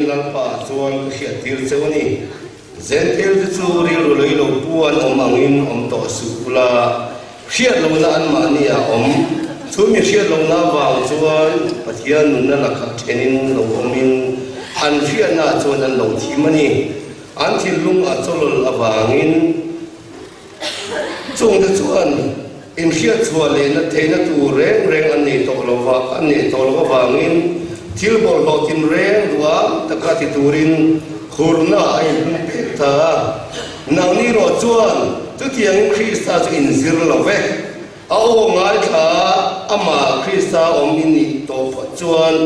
Lalpa chuan ka hriattir cheu a ni. Zenthil te chu rilru lei lo pu an awm angin awm tawh suh ula, hriat lohna anmahni ah awm. Chu mi hriat lohna avang chuan Pathian nunna lakah thenin lo awmin an hriatna ah chuan an lo thim a ni. An thinlung a chawlawl avangin chungte chuan inhriatchhuah lehna theihna tur reng reng an nei tawh lo va, an neih tawh loh avangin thil bawlhhlawh tinreng duham taka ti turin hurna a inpumpek ta a. Nangni erawh chuan chutiangin Krista chu inzir lo ve. A aw ngaithla a, amah Krista awm i nih tawh phawt chuan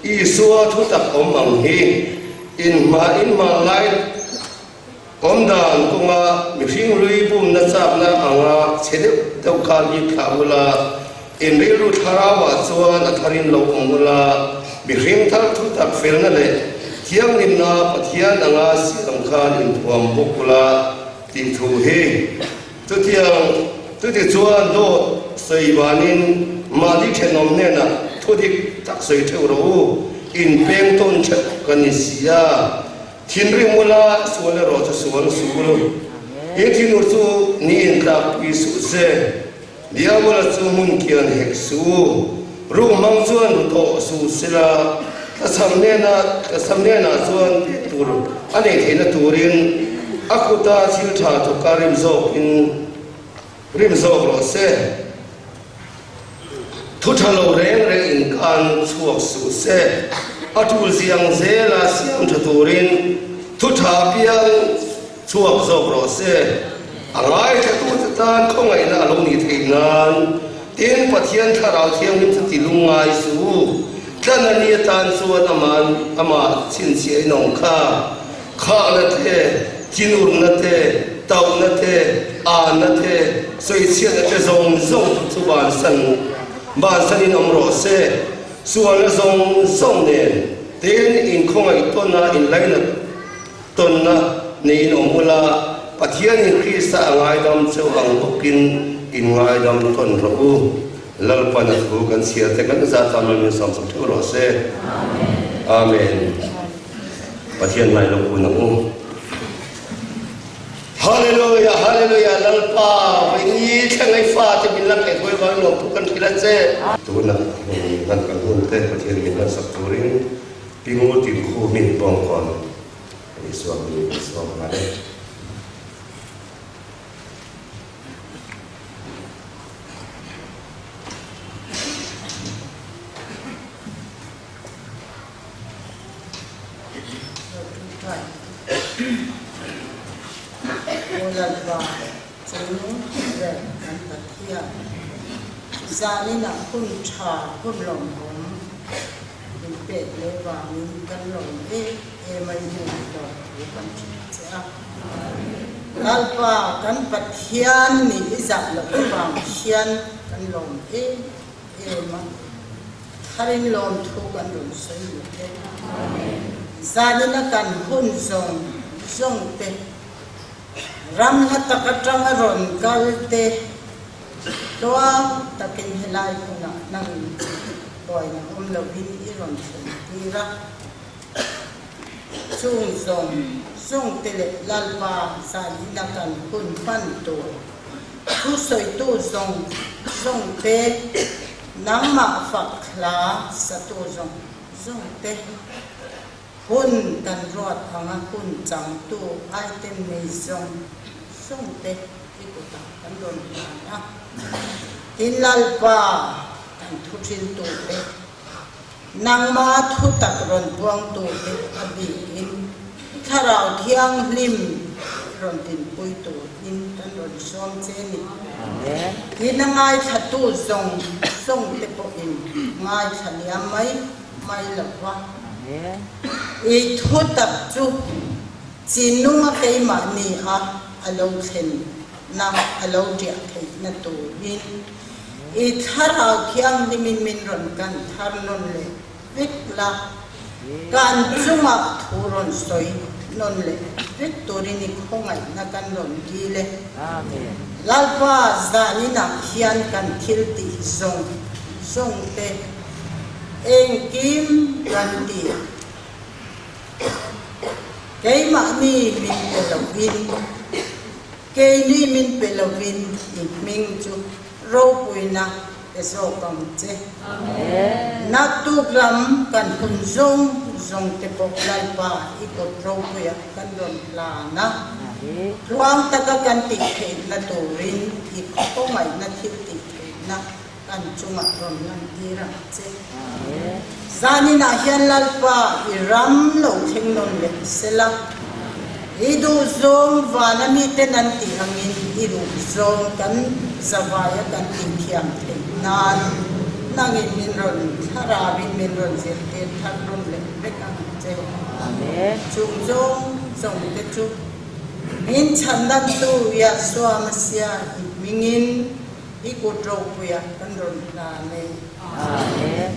Isua thutak awm ang hi inhma inhmanlai Awmdan kawnga mihring hlui bumna chakna anga chhe deuh deuh kha hi thlah ula, in rilru thlarauah chuan a tharin lo awm ula, mihring thar thu tak felna leh thianghlimna Pathian anga siam khan inthuam bawk ula tih thu hi chutiang chutichuan dawt sawi vanin mahni thenawm hnenah thu dik tak sawi theuh rawh u, inpeng tawn theuh ka ni si a. Thinrim ula sual erawh chu sual suh ulu. I thinur chu ni in tlakpui suh se, Diabola chu hmun kian hek suh u. Ruk hmang chuan ru tawh suh sela, tlachham nena tlachham nenah chuan pek tur a nei theihna turin a kuta thil tha thawka rim zawkin rim zawk rawh se. Thu tha lo reng reng inkan chhuak suh se, a tul ziang zela siam tha turin thu tha piang chhuak zawk rawh se. A ngaithlatute tan khawngaihna a lo nih theih nan tin Pathian Thlarau Thianghlim chu ti lungngai suh u. Tlan a ni atan chuan aman amah chhinchhiah in awm kha. Khahna te, thinurna te, tauhna te, anna te, sawichhiatna te zawng zawng chu bansan bansanin awm rawh se. Sualna zawng zawng nen tin inkhawngaih tawnna, inlainat tawnna neiin awm ula, Pathianin Krista a ngaidam cheu ang bawkin in ngaidam tawn rawh u. Lalpan a thu kan chhiar te kan zat tan min sawmsak theuh rawh se. Amen. Pathian ngai lo kun ang u. Hallelujah, hallelujah, Lalpa, vaini thleng ai fa te min la kaih huai vang nuam puk kan thil a che. Tunah hun hman kan hun te Pathian min hman sak turin Pi Ngur Tin Khu min bawng kawn Isua min sawm nghal e. Lalpa chung ber kan Pathian zaninah hun tha hun lawmawm min pek leh vangin kan lawm em em a i hnenah lawm thu kan hrilh che a. Lalpa kan Pathian nih i zah loh avang hian kan lawm em em a. Tharin lawmthu kan rawn sawi lut e. Zanina kan hun zawng zawng te, ram hla tak atanga rawn kal te, tluang takin helai hunah nangin buaina awm lovin i rawn thlen tir a. Chung zawng zawng te leh Lalpa zanina kan hun hman tur thusawitu zawng zawng te, Nangmah fak hla satu zawng zawng te hun kan ruat anga hun changtu item nei zawng zawng te i kutah kan rawn hlan a. Tin Lalpa kan thu thintu te, nangma thu tak rawn puangtu te a bikin Thlarau Thianghlim rawn dinpui turin kan rawn sawm che ni. Tin a ngaithlatu zawng zawng te pawhin ngaithla liam mai mai lo va. I thu tak chu chinunga keimahni a a lo thlen. na a lo ṭiah theihna turin i Thlarau Thianghlimin min rawn kan thar nawn leh vek la, kan chungah thu rawn sawi nawn leh vek turin i khawngaihna kan rawn dil e. Lalpa zaninah hian kan thil tih zawng zawng te engkim kan ti. Keimahni min pe lovin, keini min pe lovin i hming chu ropuina pe zawk ang che. Naktuk lam kan hun zawng zawng te pawh Lalpa i kut ropuiah kan rawn hlan a, tluang taka kan tih theihna turin i khawngaihna thil tih theihna Kan chungah rawn lantir ang che. Zaninah hian Lalpa i ram lo thleng nawn leh sela, i duhzawng vana miten an tih angin i duhzawng kan zavaia kan tih thiam theih nan nangin min rawn thlarauin min rawn zirtir thar rawn leh vek ang che. Chung zawng zawngte chu min chhandamtu Yahshua Messiah i hmingin I kut ropuia kan rawn hlan e. Amen.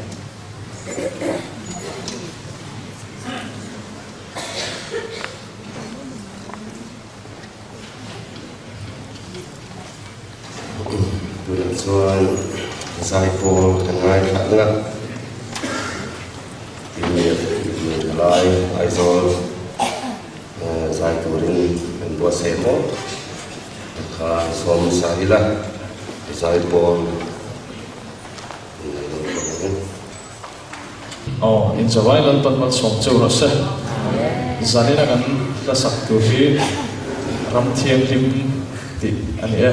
Tunah chuan zaipawl kan ngaithla ang a, Tihmel lai Aizawl zai turin kan buatsaih maw? Kha sawm sa ila zaipawl in an lo kal ang. Aw, inzawai Lalpan malsawm cheu rawh se. Zanina kan hla sak tur hi Ram Thianghlim tih a ni e.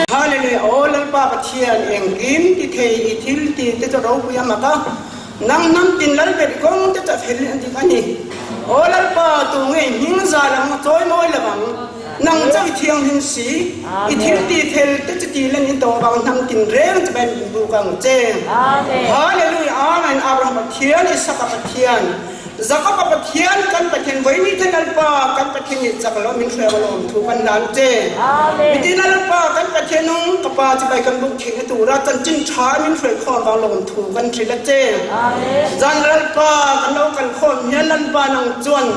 Hallelujah Aw Lalpa Pathian engkim ti thei i thil ti te chu ropui a mak a, nang hnam tin lal bet kawng te chu a fel a dik a ni. Aw Lalpa tu ngei hming za lam chawi mawi lo ang, nang chauh i thianghlim si, i thil ti fel te chu ti len in tawh vang hnam tin reng chu ben in buk ang che. Hallelujah Amen Abraham Pathian Isaka Pathian Jakob-a Pathian kan Pathian vawi te Lalpa kan Pathian nih chak lo min hruai alawm thu kan hlan che. Mitin Lalpa kan Pathian nung ka pa chibai kan buk theihna tura chanchin tha min hruai khawm vang lawm thu kan hrilh a che. Zan Lalpa kan lo kal khawm hian Lalpa nang chuan.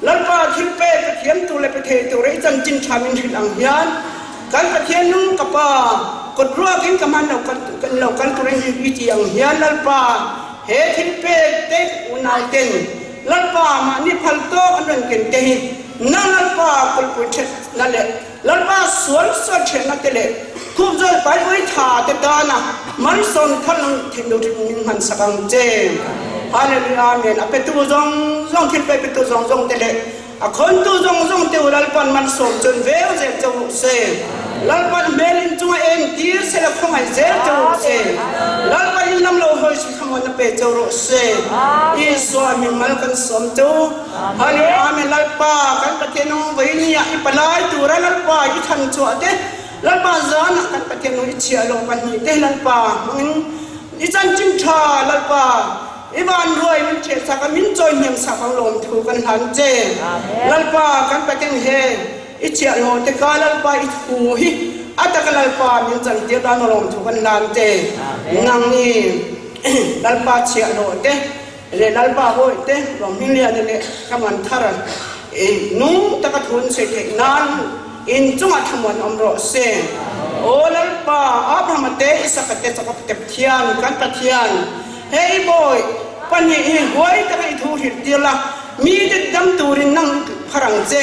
Lalpa thil pek ka thiam tur leh pe thei tura i chanchin tha min hrilh ang hian kan Pathian nung ka Pa kut ruakin ka hman lo kan lo kal turin i ti ang hian Lalpa he thil pek te unau ten Lalpa mahni phal tawk an rawn ken te hi nang Lalpa kulhpui thatna leh Lalpa sual sual thianna te leh khup zawl paipui tha te tana malsawm thar nung theih lo rin min hman sak ang che. Hallelujah Amen. A petu zawng zawng thil pek petu zawng zawng te leh a khawntu zawng zawng te u Lalpan malsawm chun veng zel che rawh se. Lalpan hmel in chunga en tir sela khawngaih zel che rawh se. Lalpan in lam lo hawi si thlamuan a pe che rawh se. Isua hming mal kan sawm che u. Hallelujah Amen Lalpa kan Pathian nung vawinia i palai tura Lalpa i thlan chhuah te Lalpa zanah kan Pathian nung i chhiah lo pahnihte Lalpa hmangin i chanchin tha Lalpa i van ruai min ṭheh sak a min chawi hniam sak ang lawmthu kan hlan che Lalpa kan Pathian he i chhiah lo te ka Lalpa i thu hi a taka Lalpa min chantir dan lawmthu kan hlan che nang ni Lalpa chhiah lo te Le Lalpa hawi te Rohmingliana leh Thlamuan Thar i nung taka thu an sawi theih nan in chungah thlamuan awm rawh se. Aw Lalpa, Abrahama te, Isaka te, Jakob te Pathian, kan Pathian, he i bawi pahnih hi huai taka i thu hrilh tir la, mite dam turin nang i phar ang che.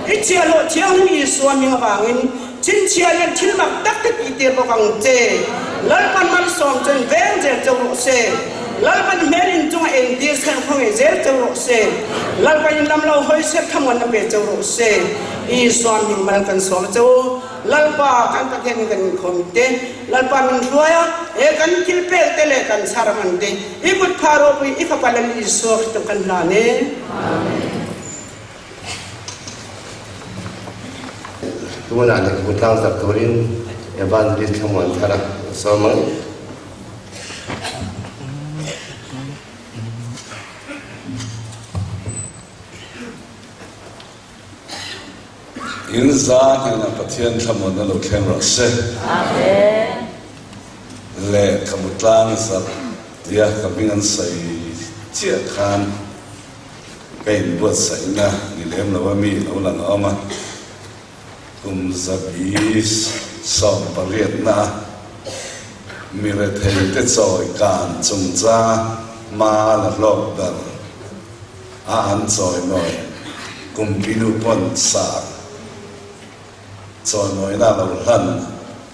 I chhiahhlawh thianghlim Isua hming avangin chhinchhiah leh thil mak tak te tih tir bawk ang che. Lalpan malsawm chuan veng zel cheu rawh se. Lalpan hmel in chunga entir seng khawngaih zel cheu rawh se. Lalpan in lam lo hawi sep thlamuan a pe cheu rawh se. Isua hming mal kan sawm che u. Lalpa kan Pathian in kan inkhawm te, Lalpa min hruai a, he kan thil pek te leh kan chhar man te i kut phah ropui i Fapa Lal Isua Kristo kan hlan e. Amen. Tunah lehkhabu tlangzarh turin Evangelist Thlamuan Thara a sawm ang. In za hnenah Pathian thlamuanna lo thleng rawh se. Amen. Lehkhabu tlangzarh tia ka hming an sawi chiah khan Ka inbuatsaihna ni lem lo a mi lo lang a awm a, kum zabi 18 na a mi rethei te chawi kan chungchanga hma la hlawk ber a an chawi mawi kum pinu pawn sar chawi mawina lo hlan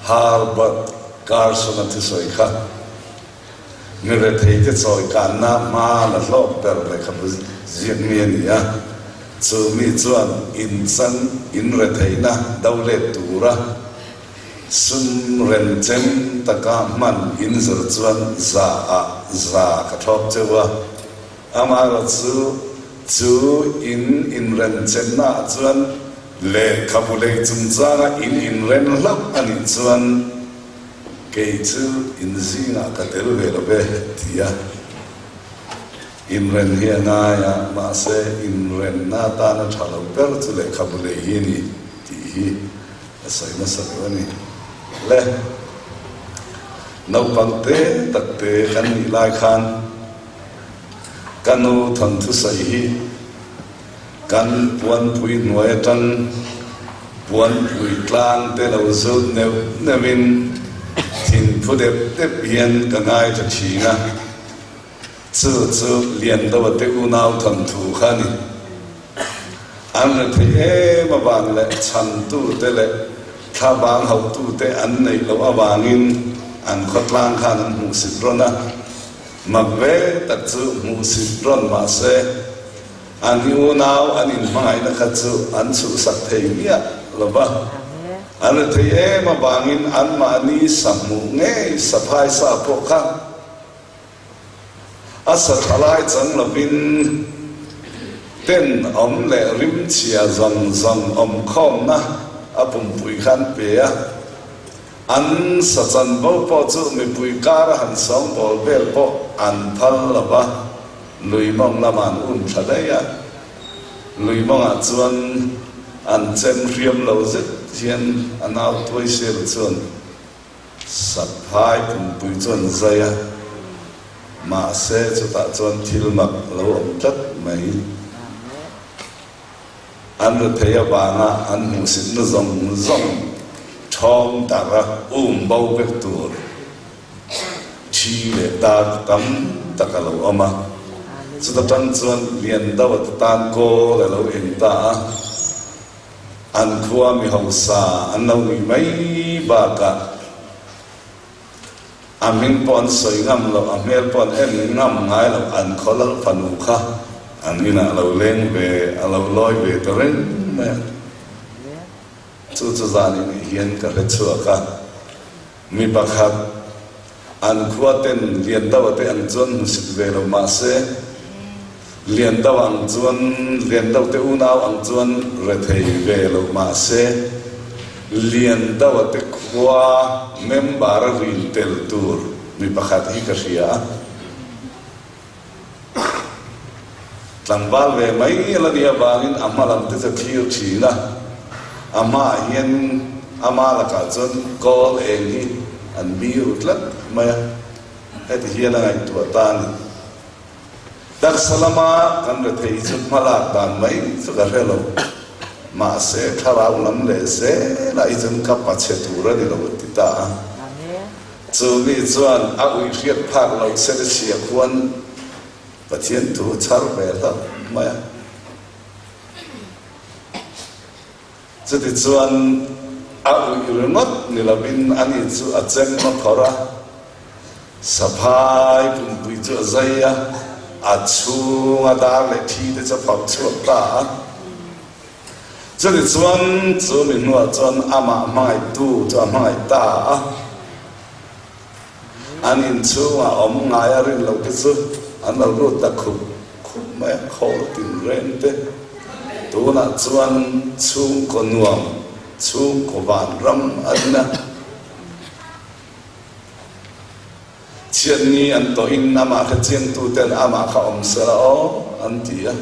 Herbert Carson-a thusawi kha. Mi retheite chawi kanna hma la hlawk ber lehkhabu ziak mi a ni a, chu mi chuan inchan in retheihna do let tura sum renchem taka hman in zir chuan za ah za ka thlawp cheu a, amaherawh chu chu in inrenchenna ah chuan lehkhabu lei chungchanga in inren hlauh a nih chuan Kei chu in zingah ka tel ve lo ve, ti a. Inren hi a ngai a, mahse inrenna atana tha lo ber chu lehkhabu lei hi a ni tih hi a sawi nasa deuh a ni. Le, naupang te tak te kan nih lai khan ka nu thawnthu sawi hi Kan puanpui hnuai atang puanpui tlang te lo zut neuh neuhin thinphu dep dep hian ka ngaithla thin a, chu chu Liandoa te unau thawnthu kha a ni. An re theih em avang leh chhantu te leh thlavang hauhtu te an neih loh avangin an khawtlang khan an hmuhsit rawn a, mak ve tak chu hmuhsit rawn mahse, An unau an inhmangaihna kha chu an chhuhsak thei miah lo va. An ri thei em avangin anmahni sa hmuh ngei saphai sa pawh kha a sa tha lai chang lovin ten awm leh rimchhia zawng zawng awm khawmna a pumpui kha an pe a. An sa chanvo pawh chu mipui kara han sawngbawl vel pawh an phal lo va. Lui mawng lamah an um thla daih a, lui mawngah chuan an chem hriam lo zet hian a nau tuai sel chuan saphai pumpui chu an zai a, mahse chutah chuan thil mak lo awm tlat mai. An rethei avanga an hmuhsitna zawng zawng ṭhawng darh a um bo vek tur thi leh dar tam tak a lo awm a. Chuta ṭang chuan Liandoa te tan kawl a lo eng ta a. An khua mi hausa an lo nih mai bakah a hming pawh an sawi ngam loh, a hmel pawh an en ngam ngai loh, an khaw lal fanu kha an inah a lo leng ve, a lo lawi ve ta reng mai a. Chu chu zan in hian ka hre chhuak a, mi pakhat an khua ten Liandoa te ang chuan hmusit ve lo mahse, Liando ang chuan Liando te unau ang chuan rethei ve lo mahse, Liandoa te khua member a rin tel tur mi pakhat hi ka hria a. Tlangval ve mai la nih avangin a hma lam te chu thlir thin a, a hmaah hian ama lakah chuan kawl eng hi an mi ru tlat mai a, heti hian a ngaihtuah ta a ni. Taksa lama kan rethei chu hmalak dan mai chu ka hre lo, mahse thlarau lam leh zelah hi chuan ka pachhe tur a ni lo a ti ta a. Chu mi chuan a ui hriat phak lo Selisia khuan Pathian thu chhar ve hlauh mai a. Chutichuan a ui ringawt ni lovin ani chu a chem a phawrh a, saphai pumpui chu a zai a, a chhunga dar leh thi te chu a phawrh chhuak ta a. Chutichuan chu mi hnuah chuan amah hmangaihtu chu a hmangaih ta a. An inchhungah awm ngai a rin loh te chu an lo lut ta khup khup mai a, khawl tinreng te. Tunah chuan chhungkaw nuam, chhungkaw vanram a din a. Chhiatni an tawhin amah kha chiangtuten amah kha awm sela aw an ti a.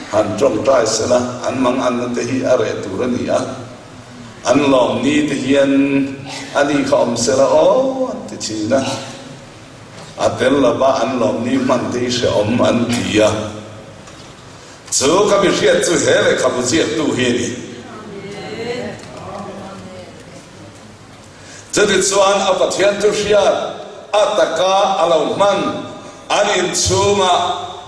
Han tawngtai sela an manganna te hi a reh tur a ni a. An lawm ni te hian a ni kha awm sela aw an ti thin a. A tel lova an lawm ni hman te hi hrehawm an ti a. Chu ka mi hriat chu he lehkhabu ziaktu hi a ni. Chutichuan a Pathian chu hriat a taka a lo hman an inchhungah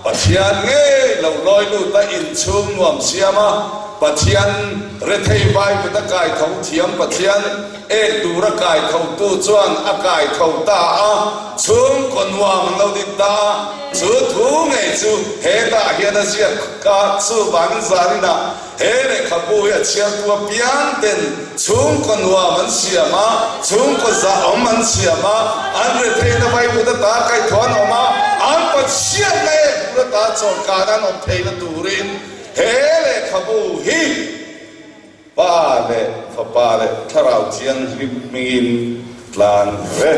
Pathian ngei lo lawi lut a inchhung nuam siam a, Pathian rethei vaivut a kaitho thiam Pathian ek tur a kaithotu chuan a kaitho ta a, chhungkaw nuam an lo din ta a, chu thu ngei chu hetah hian a ziak a, chuvangin zaninah He lehkhabu hi a chhiartu apiang ten chhungkaw nuam an siam a, chhungkaw zahawm an siam a, an retheihna vaivut ata kaihthawh an awm a, an Pathianna ek tur ata chawlhkana an awm theihna turin he lehkhabu hi Pa leh Fapa leh Thlarau Thianghlim hmingin tlan ve.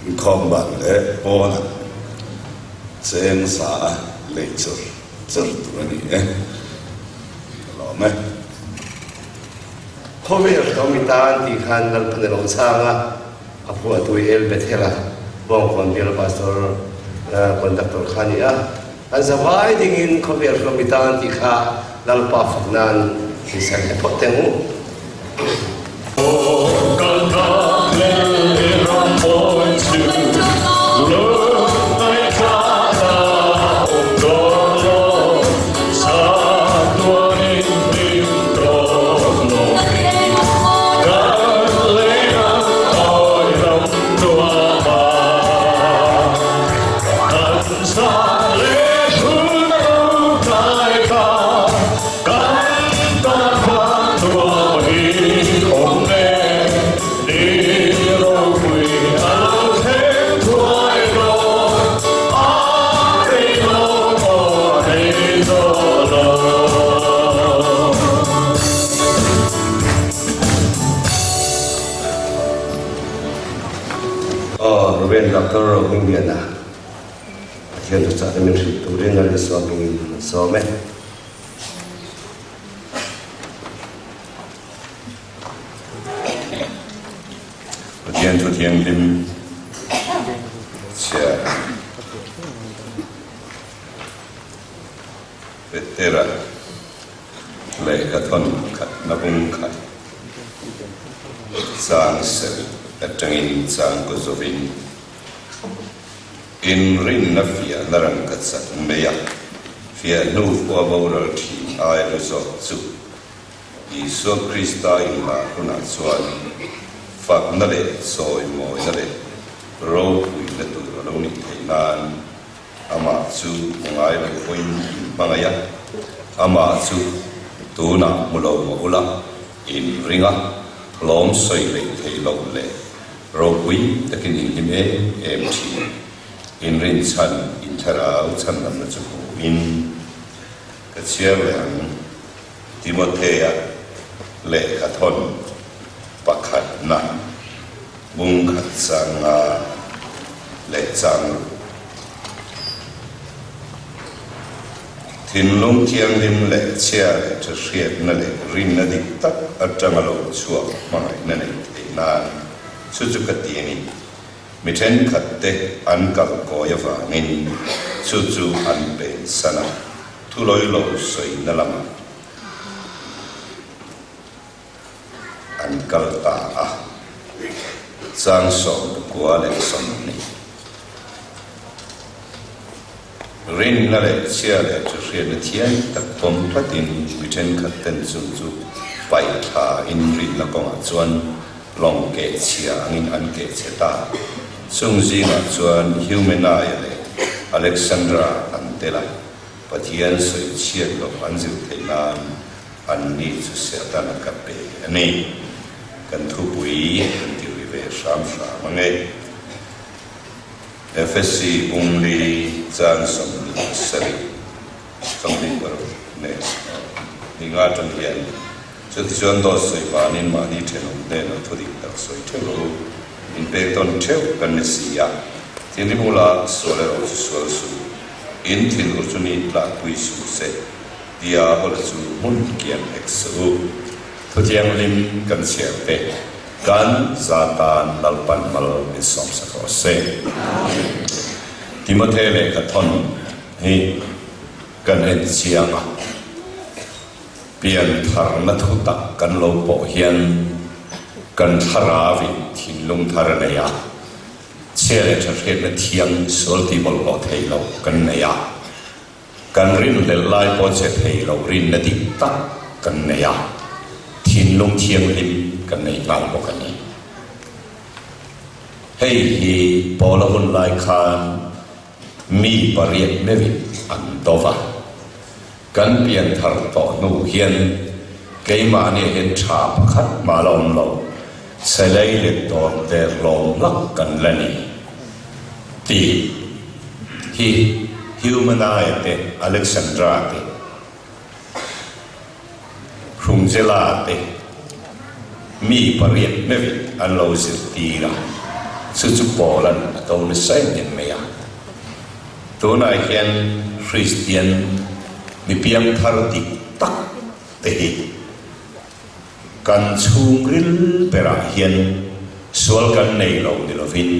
Inkhawm ban leh pawnah cheng za a lei chur chur tur a ni e. Ka lawm e. Khawvel hlawm i tan tih khan Lalpan a lo chhang a, a phuahtu i El Bethel-a Bawngkawn bial pastor conductor kha a ni a. Kan zavai dingin khawvel hlawm i tan tih kha Lalpa fak nan inserh leh phawt teh ang u. Aw, Rev. Doctor Rohmingliana. Pathian thuchah te min hrilh turin Lal Isua hmingin kan sawm e. Pathian thu thianghlim chhiar Petera lehkha thawn khatna bung khat chang serh atangin chang kaw zawhin inrinna fiahna rangka chak mai a, fiah hnu khua boral thin ai lu zawk chu Isua Krista inlar hunah chuan fakna leh chawimawina leh ropuina tur a lo nih theih nan Amah chu hmu ngai lo pawhin in hmangaih a, amah chu tunah hmu lo mah ula in ring a, hlawm sawi hleih theih loh leh ropui takin in hlim em em thin. In rinchhan in thlarau chhandamna chu hmuhin ka chhiar leh ang. Timothea lehkha thawn pakhatna bung khat changa leh chang ru. Thinlung thianghlim leh chhia leh tha hriatna leh rinna dik tak atanga lo chhuak hmangaihna nei theih nan chu chu ka ti a ni. Mi thenkhat te an kal kawi avangin chu chu an pensan a, thulawi lo sawina lamah An kal ta a, chang 14 leh 20. Rinna leh chhia leh chu hriatna thiam tak pawm tlatin mi thenkhat ten chung chu paih thla in rinna kawngah chuan lawng keh chhia angin an keh chhe ta. Chung zingah chuan Humenaia leh Alexandra an tel a, Pathian sawi chhiat loh an zir theih nan Anni chu Setana ka pe a ni. Kan thupui kan ti ri ve hram hram ang e. Efesi bungli chang 27, 26 neh ninga atang hian chutichuan dawt sawi vanin mahni thenawm hnenah thu dik tak sawi theuh rawh u. Inpek tawn theuh kan ni si a. Thinrim ula sual erawh chu sual suh. In thinur chu ni tlakpui suh se. Tia hawla chu hmun kian hek suh u. Thuthianghlim kan chhiar te kan za tan Lalpan mal min sawmsak rawh se. Timothe lehkha thawn hi kan en chiang a, piantharna thu tak kan lo pawh hian kan thlarauin thinlung thar a nei a, chhia leh tha hriatna thiang sual tih bawlhhlawh thei lo kan nei a. Kan rinhlelh lai pawh che thei lo rinna dik tak kan nei a, thinlung thianghlim kan nei nghal bawk a ni. Hei hi Paula hun lai khan mi pariat meuhin an do va. Kan pianthar tawh hnu hian keimahniah hian tha pakhat mah la awm lo, chelei leh dawn der hlawm hlak kan la ni tih hi Humenaia te, Alexandra te, Hrungzela te mi pariat meuhin an lo zirtir a, chu chu Paula'n a to nasa em em mai a. Tunah hian Kristian mi piangthar dik tak te hi Kan chhungril berah hian sual kan nei lo ni lovin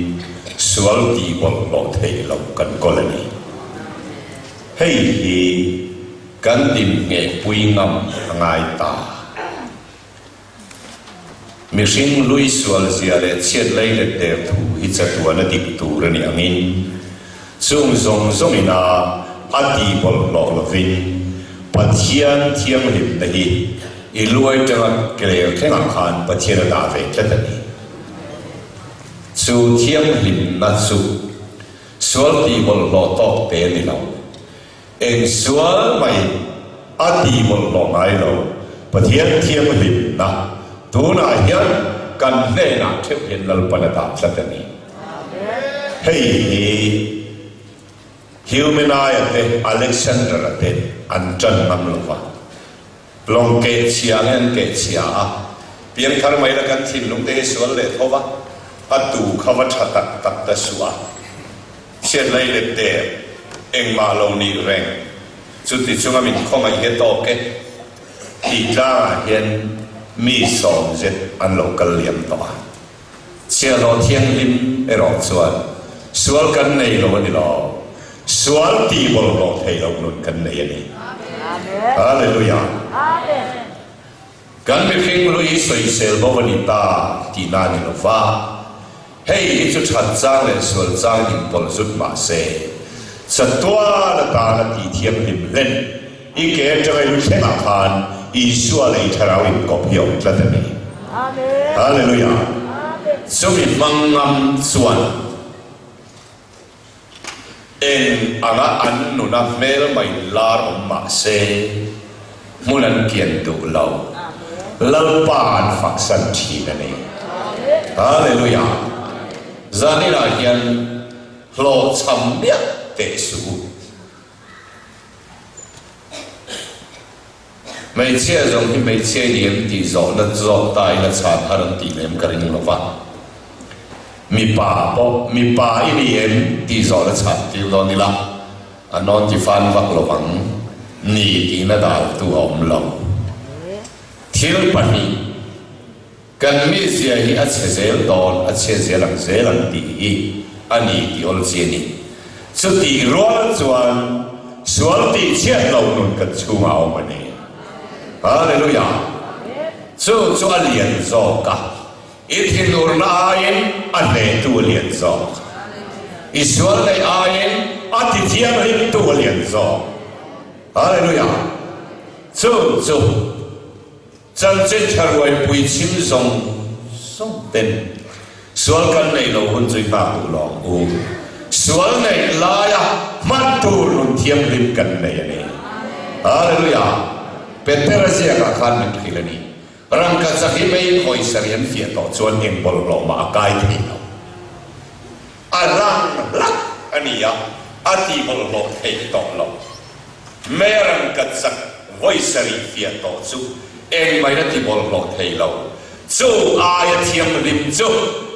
sual tih bawlhhlawh theih loh kan kawl a ni. Hei hi kan inhnehpui ngam a ngai ta. Mihring lui sual zia leh chhiat lei let der thu hi chatuan a dik tur a nih angin chung zawng zawngin a a tih bawlhhlawh lovin Pathian thianghlimna hi I luai tanga kler thlengah khan Pathian a dah ve tlat a ni. Chu thianghlimna chu sual tih bawlhhlawh tawk te a ni lo. Eng sual mai a tih bawlhhlawh ngai lo. Pathian thianghlimna tunah hian kan hnenah theuh hian Lalpan a dah tlat a ni. Hei hi. Humenaia te Alexander-a te an ṭan ngam lo va. Lawng keh chhia nge an keh chhia a, piangthar mai la kan thinlung te hi sual leh tho va, a tu kha va ṭha tak tak ta suh a, chhiat lei let der. Engmah lo nih reng. Chuti chunga min khawngaih hi a tawk e. Tih tlangah hian mi sawmzet an lo kal liam tawh a. Chhiahhlawh thianghlim erawh chuan sual kan nei lo a ni lo. Sual tih bawlhhlawh thei lo nun kan nei a ni. Hallelujah! Kan mihring hlui sawisel bo a ni ta tihna a ni lo va, hei hi chu that chang leh sual chang inpawlh zut mah se, chatuan atana tih thianghlim hlen i ke atanga i lu thlengah khan Isua leh i thlarau inkawp hi a awm tlat a ni. Hallelujah! Chumi hmang ngam chuan. Eng anga an nuna hmelma in lar awm mah se, hmun an kian duh lo. Lalpa an faksan thin a ni. Hallelujah! Zaninah hian hlawhchham miah teh suh u. Hmeichhia zawng hi hmeichhia i ni em tih zawhna zawk ta ila chhan har an tih lem ka ring lo va. Mipa pawh mipa i ni em tih zawhna chhan tir dawn ila a nawn ti fan vak lo vang ni tihna daltu a awm lo. Thil pahnih. Kan mizia hi a chhe zel dawn, a chhe zel ang zel ang tih hi a ni tih awl chi a ni. Chutih rual chuan sual tih chhiat lo nun kan chhungah a awm a ni. Hallelujah! Chu chu a lian zawk a, i thinurna aiin a hnehtu a lian zawk. I sual neih aiin a tithianghlimtu a lian zawk. Hallelujah! Chu chu. Chanchin tha ruaipui chhim zawng zawng ten sual kan neih loh hun chu i nghak duh lo ang u. Sual neih laia hman tur nun thianghlim kan nei a ni. Hallelujah! Petera ziakah khan min hrilh a ni. Rangka chak hi meiin hawi sarih an fiah tawh chuan eng bawlhhlawh mah a kai thei lo. A rang hlak a ni a, a ti bawlhhlawh theih tawh lo. Mei a rangkat chak vawi sarih fiah tawh chu engmah in a ti bawlhhlawh thei lo. Chu aia thianghlim chu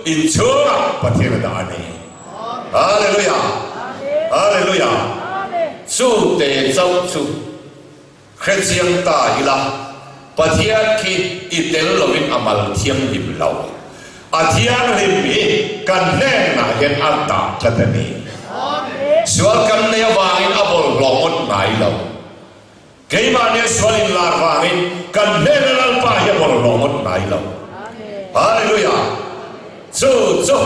inchhungah Pathian a dah a ni. Hallelujah! Hallelujah! Chu te chauh chu Hrechiang ta ila, Pathian khi i tel lovin a mal thianghlim lo. A thianghlim hi kan hnenah hian a dah tlat a ni. Sual kan nei avangin a bawlhhlawh ngawt ngai lo. Keimahnia sual inlar vangin kan hnena Lalpa hi a bawlhhlawh ngawt ngai lo. Hallelujah! Chu chu.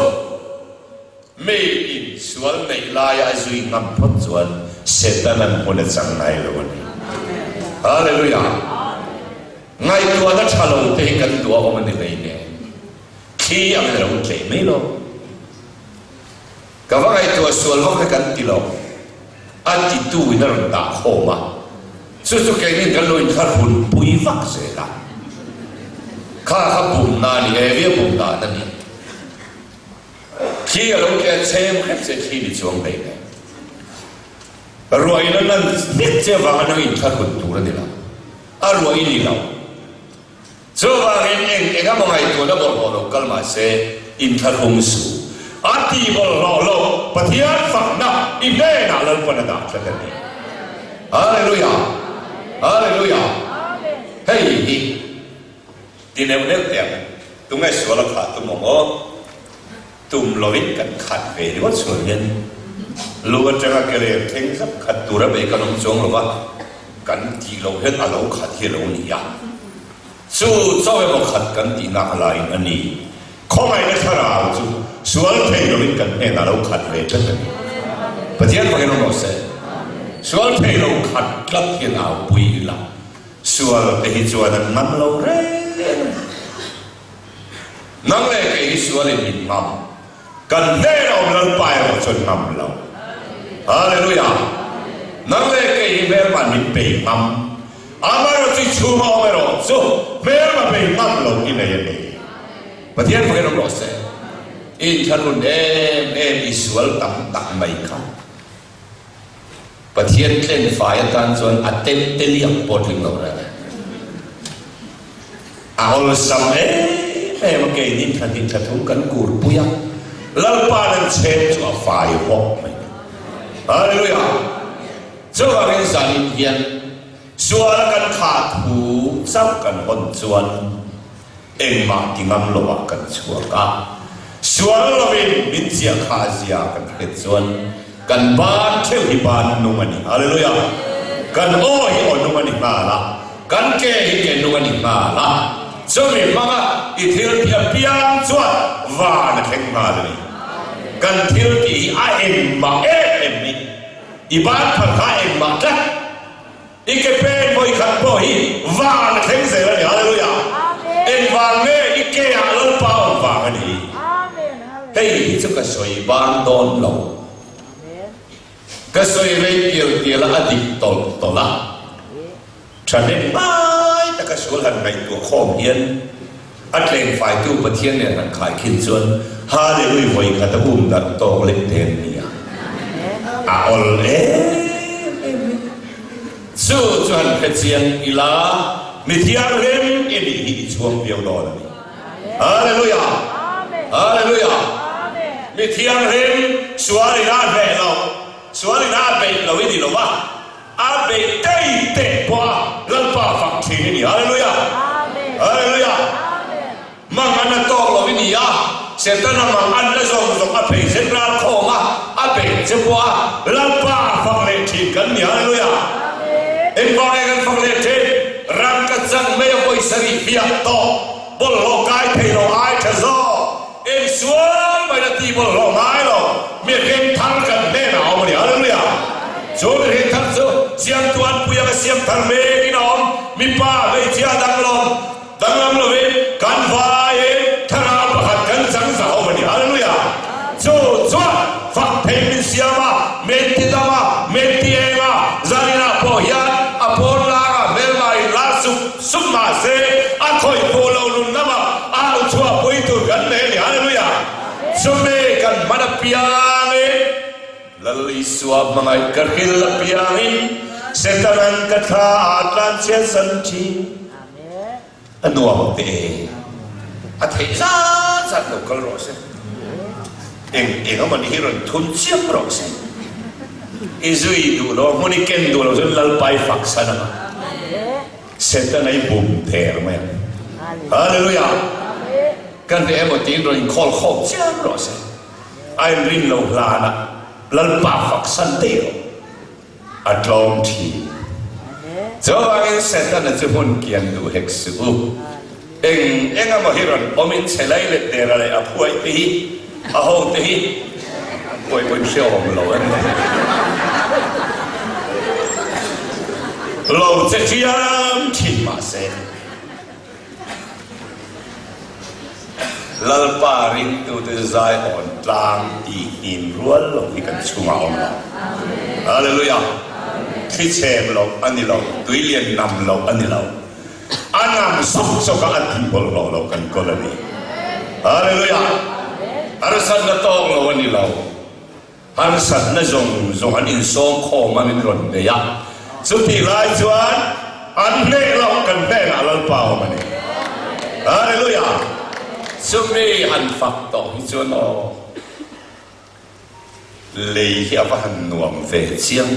Mi in sual neih laia a zui ngam phawt chuan Setanan hmun a chang ngai lo a ni. Hallelujah! Ngaihtuahna tha lo te hi kan duh a awm a ni hlei nen. Thli ang in a lo tleh mai lo. Ka va ngaihtuah sual vak hi kan ti lo. A titu in a rawn dah khawm a. Chu chu keinin kan lo inthlahrun pui vak zel a. Kha kha bumna a ni, Evia bumna a ni. Thli a lo tleh chhem hrep che thli ni chuang hlei nen. Ruah in a lan hnek che avanga nang inthlahrun tur a ni lo. A ruah i ni lo. Chuvangin eng eng emaw ngaihtuahna bawlhhlawh lo kal mah se inthlahrung suh. A ti bawlhhlawh lo Pathian fakna i hnenah Lalpan a dah tlat a ni. Hallelujah! Hallelujah! Hei hi. Ti neuh neuh teh ang, tunge sual a khah tum awm aw? Tum loin kan khat ve ringawt sual hian lu atanga ke rel thleng zap khat tura bei kan awm chuang lo va, kan tih loh hian a lo khat hi a lo ni a. Chu chauh emaw khat kan tih nak laiin a ni. Khawngaihna thlarau chu sual thei loin kan hnenah a lo khat ve tlat a ni. Pathian fakin awm rawh se. Sual thei lo khat tlat hian au pui ila. Sual te hi chuan an ngam lo reng a ni. Nang leh kei hi sualin min ngam. Kan hnenah awm Lalpa erawh chuan ngam lo. Hallelujah! Nang leh kei hi hmelman min bei ngam. Amaherawh chu i chhunga awm erawh chu hmelma bei ngam lo i nei a ni. Pathian fakin awm rawh se. I inthlahrun em em i sual tam tak mai kha. Pathian tlen fai atan chuan a tel te liak pawh tling lo reng e. A awlsam em em a keini thla hnih thla thum kan kur pui a, Lalpa nan chhem chu a fai hawk mai. Hallelujah! Chuvangin zanin hian suala kan khah thu chauh kan hawn chuan engmah ti ngam lovah kan chhuak a, sual lovin min chiah khah zia kan hriat chuan kan ban theuh hi ban nung a ni. Hallelujah! Kan aw hi aw nung a ni nghal a, kan ke hi ke nung a ni nghal a, chumi hmanga i thil tih apiang chuan van a thleng nghal a ni. Kan thil tih hi a engmah em em hi i ban phal kha a engmah tlat. I ke pen vawi khat pawh hi van a thleng zel a ni. Hallelujah! Engvang nge i ke ah Lalpa awm vang a ni. Hei hi chu ka sawi ban dawn lo. Ka sawi rei tial tial a, a dik tawlh tawlh a. Thahnem ngai taka sual han ngaihtuah khawm hian a tlengfaitu Pathian nen han khaikhin chuan Hallelujah vawi khat a um darh tawk leh te an ni a. A awl em em mai. Chu chu han hre chiang ila mi thianghlim i nih hi i chhuang viau dawn a ni. Hallelujah! Hallelujah! Mi thianghlim sual ina hneh lo, sual ina beih lo i ni lo va. A beih tei teh pawh a Lalpa fak thin i ni. Hallelujah! Hallelujah! Mang an a tawk lo i ni a, Setana mang an la zawng zawng a phei zen ral khawm a, a beih che pawh a Lalpa fak leh thin kan ni. Hallelujah! Engvang nge kan fak leh thin? Rangka chang mai a pawisa rih fiah tawh, bawlhhlawh kai thei lo ai tha zawk. Eng sual mai la ti bawlhhlawh ngai lo, mihring thar kan hnenah a awm a ni. Hallelujah! Chu mihring thar chu Siamtu anpui anga siam thar mekin a awm. Mipa, hmeichhia danglam, danglam lovin kan vaiin thlarau pakhat kan chang zahawm a ni. Hallelujah! Chu chuan fak thei min siam a, min ti dam a, min ti eng a, zaninah pawh hian a pawn langa hmelma in lar sup Sum mahse a khawih fuh lo nun lamah a au chhuah pui tur kan nei a ni. Hallelujah! Chumi kan hman apiangin Lal Isua hmangaih ka hril apiangin Setanan ka thla ah tlanchhiat san thin. A nuam teh e. A theih zat zat lo kal rawh se. Eng eng emaw ni hi rawn thun chiam rawh se. I zui duh lo, hmun i ken duh lo chuan Lalpa i fak san ang a. Setana i bum der mai ang. Hallelujah! Kan hneh emaw tiin rawn inkhawl khawm chiam rawh se. A inrin lo hlanah Lalpa fak san daih rawh. A tlawm thin. Chuvangin Setana chu hmun kian duh hek suh u. Eng eng emaw hi rawn awmin chhe lai let dera leh a phuai te hi, a ho te hi phuai pawhin hrehawm lo an ni. Lo che ṭiam ṭhin mahse. Lalpa ringtute chu zai awn tlang tih hnim rual lo hi kan chhungah a awm lo. Hallelujah! Thli chhem loh a ni lo, tui lian nam loh a ni lo. A nam sawk sawk a, a tih bawlhhlawh loh kan kawl a ni. Hallelujah! Harsatna tawk lo a ni lo. Harsatna zawng zawng an insawm khawm a min rawn bei a, chutih lai chuan an hneh loh kan hnenah Lalpa awm a ni. Hallelujah! Chumi han fak tawh hi chuan aw, lei hi a va han nuam ve chiang,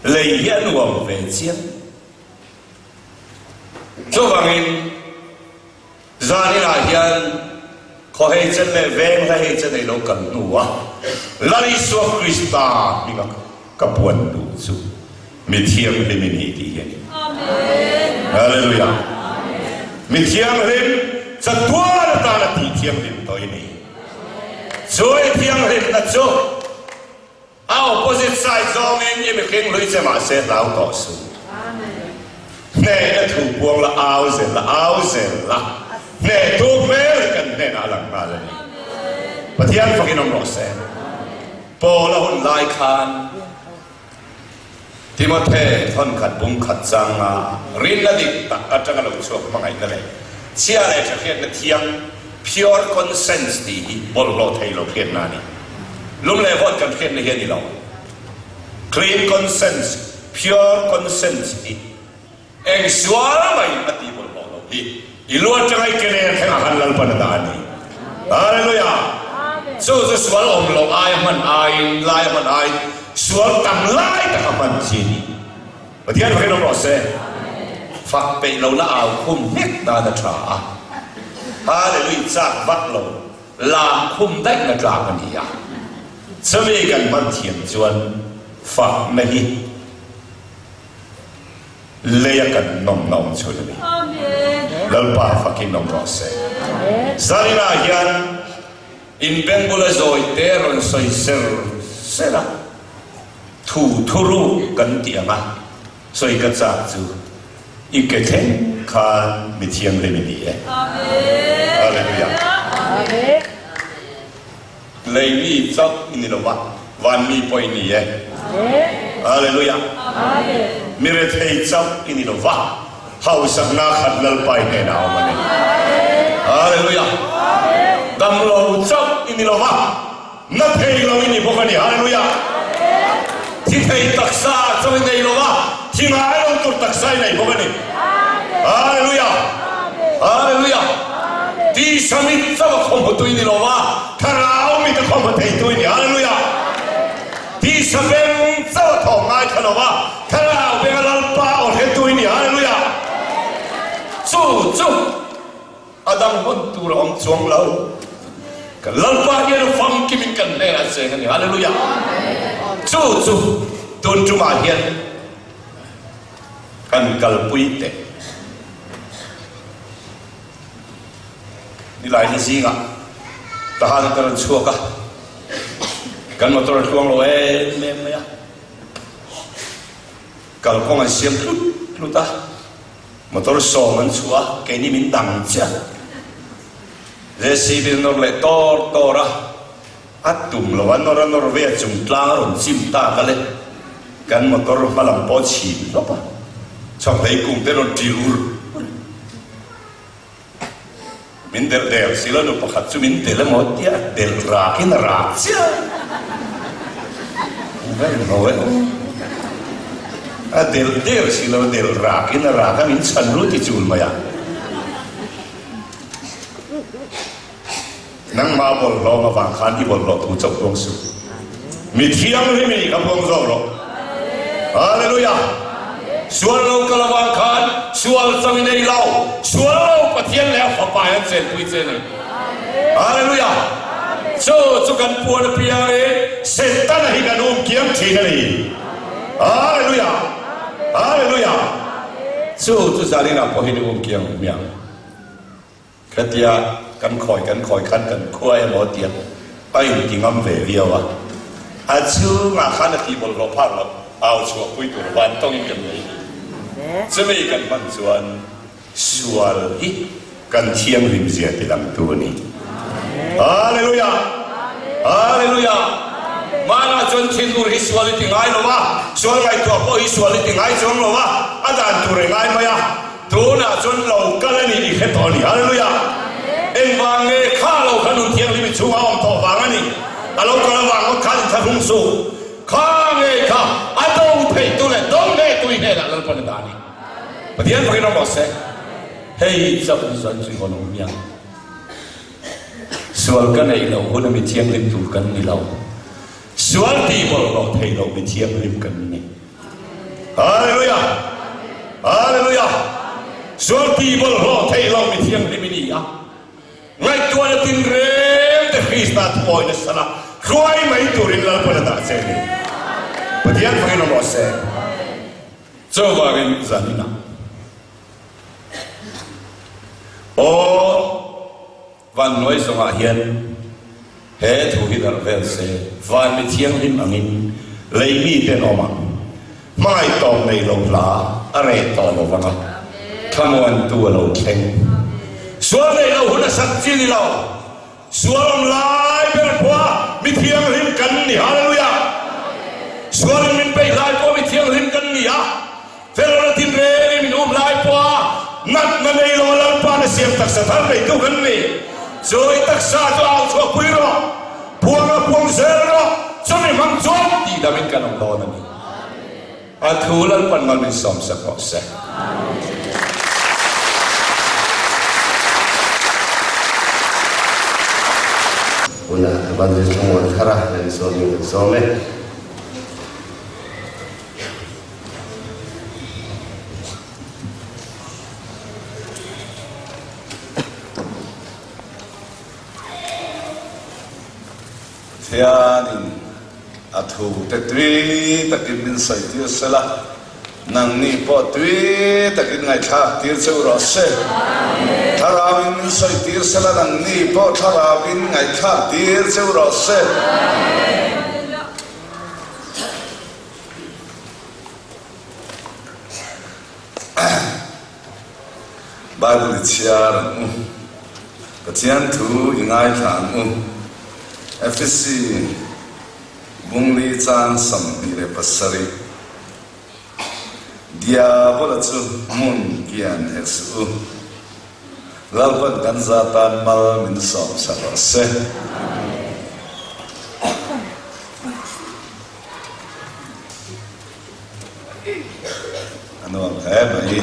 lei hi a nuam ve chiang. Chuvangin Zaninah hian khaw hei chen leh veng hla hei chen ei lo kan hnu a, Lal Isua Krista hminga ka puan duh chu mi thianghlim i ni tih hi a ni. Hallelujah! Mi thianghlim chatuan atana tih thianghlim tawh i ni. Chu i thianghlimna chu A opposite side zawngin i mihring hlui che mahse hlau tawh suh. Hnehna thu puang la au zel la au zel la hnehtu hmel hi kan hnenah a lang nghal a ni. Pathian fakin awm rawh se. Paul a hun lai khan Timothe thawnkhat bungkhat changa rinna dik tak atanga lo chhuak hmangaihna leh chhia leh tha hriatna thiang, pure conscience, tih hi bawlhhlawh thei lo hriatna a ni. Lum leh vawt kan hriatna hi a ni lo. Clean conscience, pure conscience, hi eng sual mai a tih bawlhhlawh lo hi i lu atanga i ke nen thlengah khan Lalpan a dah a ni. Hallelujah! Chu chu sual awm loh aia hman aiin, laia hman aiin. Sual tam lai taka hman chi a ni. Pathian fakin awm rawh se. Fak peih lohna au khum hnek nan a tha a. Hallelujah chak vak lo lam khum daihna tlak a ni a. Chumi kan hman thiam chuan fakna hi leia kan nawmna awm chhun a ni. Lalpa fakin awm rawh se. Zaninah hian In beng bula zawi te rawn sawi ser ser a, thu thuruk kan tih ang a, sawi ka chak chu i ke thleng khan mi thianghlim i ni e. Hallelujah. Lei mi chauh i ni lo va, van mi pawh i ni e. Hallelujah. Mi rethei chauh i ni lo va. Hausakna khat Lalpa i hnenah a awm a ni. Hallelujah! Damlo chauh i ni lo va, na thei lo i ni bawk a ni. Hallelujah! Thi thei taksa chauh i nei lo va, thi ngai lo tur taksa i nei bawk a ni. Hallelujah! Hallelujah! Tisa mit chauh a khawmhawtu i ni lo va, Thlarau mit a khawmhaw theitu i ni. Hallelujah! Tisa beng chauh a thawk ngai thla lo va, Thlarau benga Lalpa aw hretu i ni. Hallelujah! Chu chu a dang hawn tur a awm chuang lo. Kan Lalpa hian a famkimin kan hnenah cheng a ni. Hallelujah! Chu chu tun tumah hian kan kalpui teh. Nilaini zingah Tahan ka rawn chhuak a, kan motor a tluang lo em em mai a, kalkawng an siam tlut tlut a, motor sawm an chhuah a, keini min dang chiah. JCB in a nawr leh tawr tawr a, a tum lo a nawr a nawr ve a chung tlang a rawn chim tak a le, kan motor hma lam pawh a chhin hlawp a, chhawkhlei kung te rawn ṭil ur ur. Min delh der si lo, nu pakhat chu min delh emaw tia delh rakin a rak chiah. Ka inho e aw. A delh der si lo, delh rakin a rak a, min chhan ru ti chul mai a. Nangmah bawlhhlawm avang khan i bawlhhlawh thu chauh puang suh. Mi thianghlim i nih kha puang zawk rawh. Hallelujah! Sual lo kal avang khan sual chang i nei lo. Sual lo Pathian leh a Fapa in an chenpui che a ni. Hallelujah! Chu chu kan puan apiangin Setana hi kan um kiang thin a ni. Hallelujah! Hallelujah! Chu chu zaninah pawh hin i um kiang hmiang. Khatia kan khawi kan khawi khan kan khua emaw tia a inti ngam ve viau a, a chhungah khan a tih bawlhhlawh phak loh au chhuahpui tur van tawngin kan nei ni. Chumi kan hman chuan sual hi kan thianghlim zia ti langtu a ni. Hallelujah! Hallelujah! Hmanah chuan thinur hi sual i ti ngai lo a, sual ngaihtuah pawh hi sual i ti ngai chuang lo a, a dan tur i ngai mai a. Tunah chuan lo kal a ni i hre tawh a ni. Hallelujah! Engvang nge kha lo kha nun thianghlim i chhungah a awm tawh vang a ni. A lo kal avang ngawt khan in thlahrung suh. Kha nge kha a do theih tu leh do hle tu i hnenah Lalpan a dah a ni. Pathian fakin awm rawh se. Hei chauh hi chuan chu i hawn awm hian sual ka neih loh hun a mi thianghlim tur kan ni lo. Sual tih bawlhhlawh theih loh mi thianghlim kan ni. Hallelujah! Hallelujah! Sual ti bawlhhlawh theih lo mi thianghlim i ni a. Ngaihtuahna tinreng te Krista thuawina sala hruai mai turin Lalpan a dah che a ni. Pathian fakin awm rawh se. Chuvangin zaninah Aw Van hnuai zawngah hian he thu hi darh vel se, van mi thianghlim angin lei mite an awm ang. Hmangaih tawp nei lo hla a reh tawh lo vang a, thlamuantu a lo thleng. Sual nei lo hun a sak chi ni lo, sual awm lai ber pawha mi thianghlim kan ni. Hallelujah! Sualin min peih lai pawh mi thianghlim kan ni a. Felawna tinrengin min um lai pawha natna nei lo Lalpa'n a siam taksa thar neitu kan ni. Chu i taksa chu au chhuah pui rawh, puang a puang zel rawh, chumi hmang chuan tihdamin kan awm dawn a ni. A thu Lalpa'n mal min sawmsak rawh se. Hunah Evangelist Thlamuan Thara leh Isua hming kan sawm e. Pathianin a thute tui takin min sawitir sela, nangni pawh tui takin ngaihthlak tir cheu rawh se. Thlarauin min sawitir sela, nangni pawh thlarauin ngaihthlak tir cheu rawh se. Bible i chhiar ang u. Pathian thu i ngaithla ang u. Efesi Bungli chang 27 Diabola chu hmun kian hek suh u. Lalpan kan za tan mal min sawm sak rawh se. A nuam hle mai.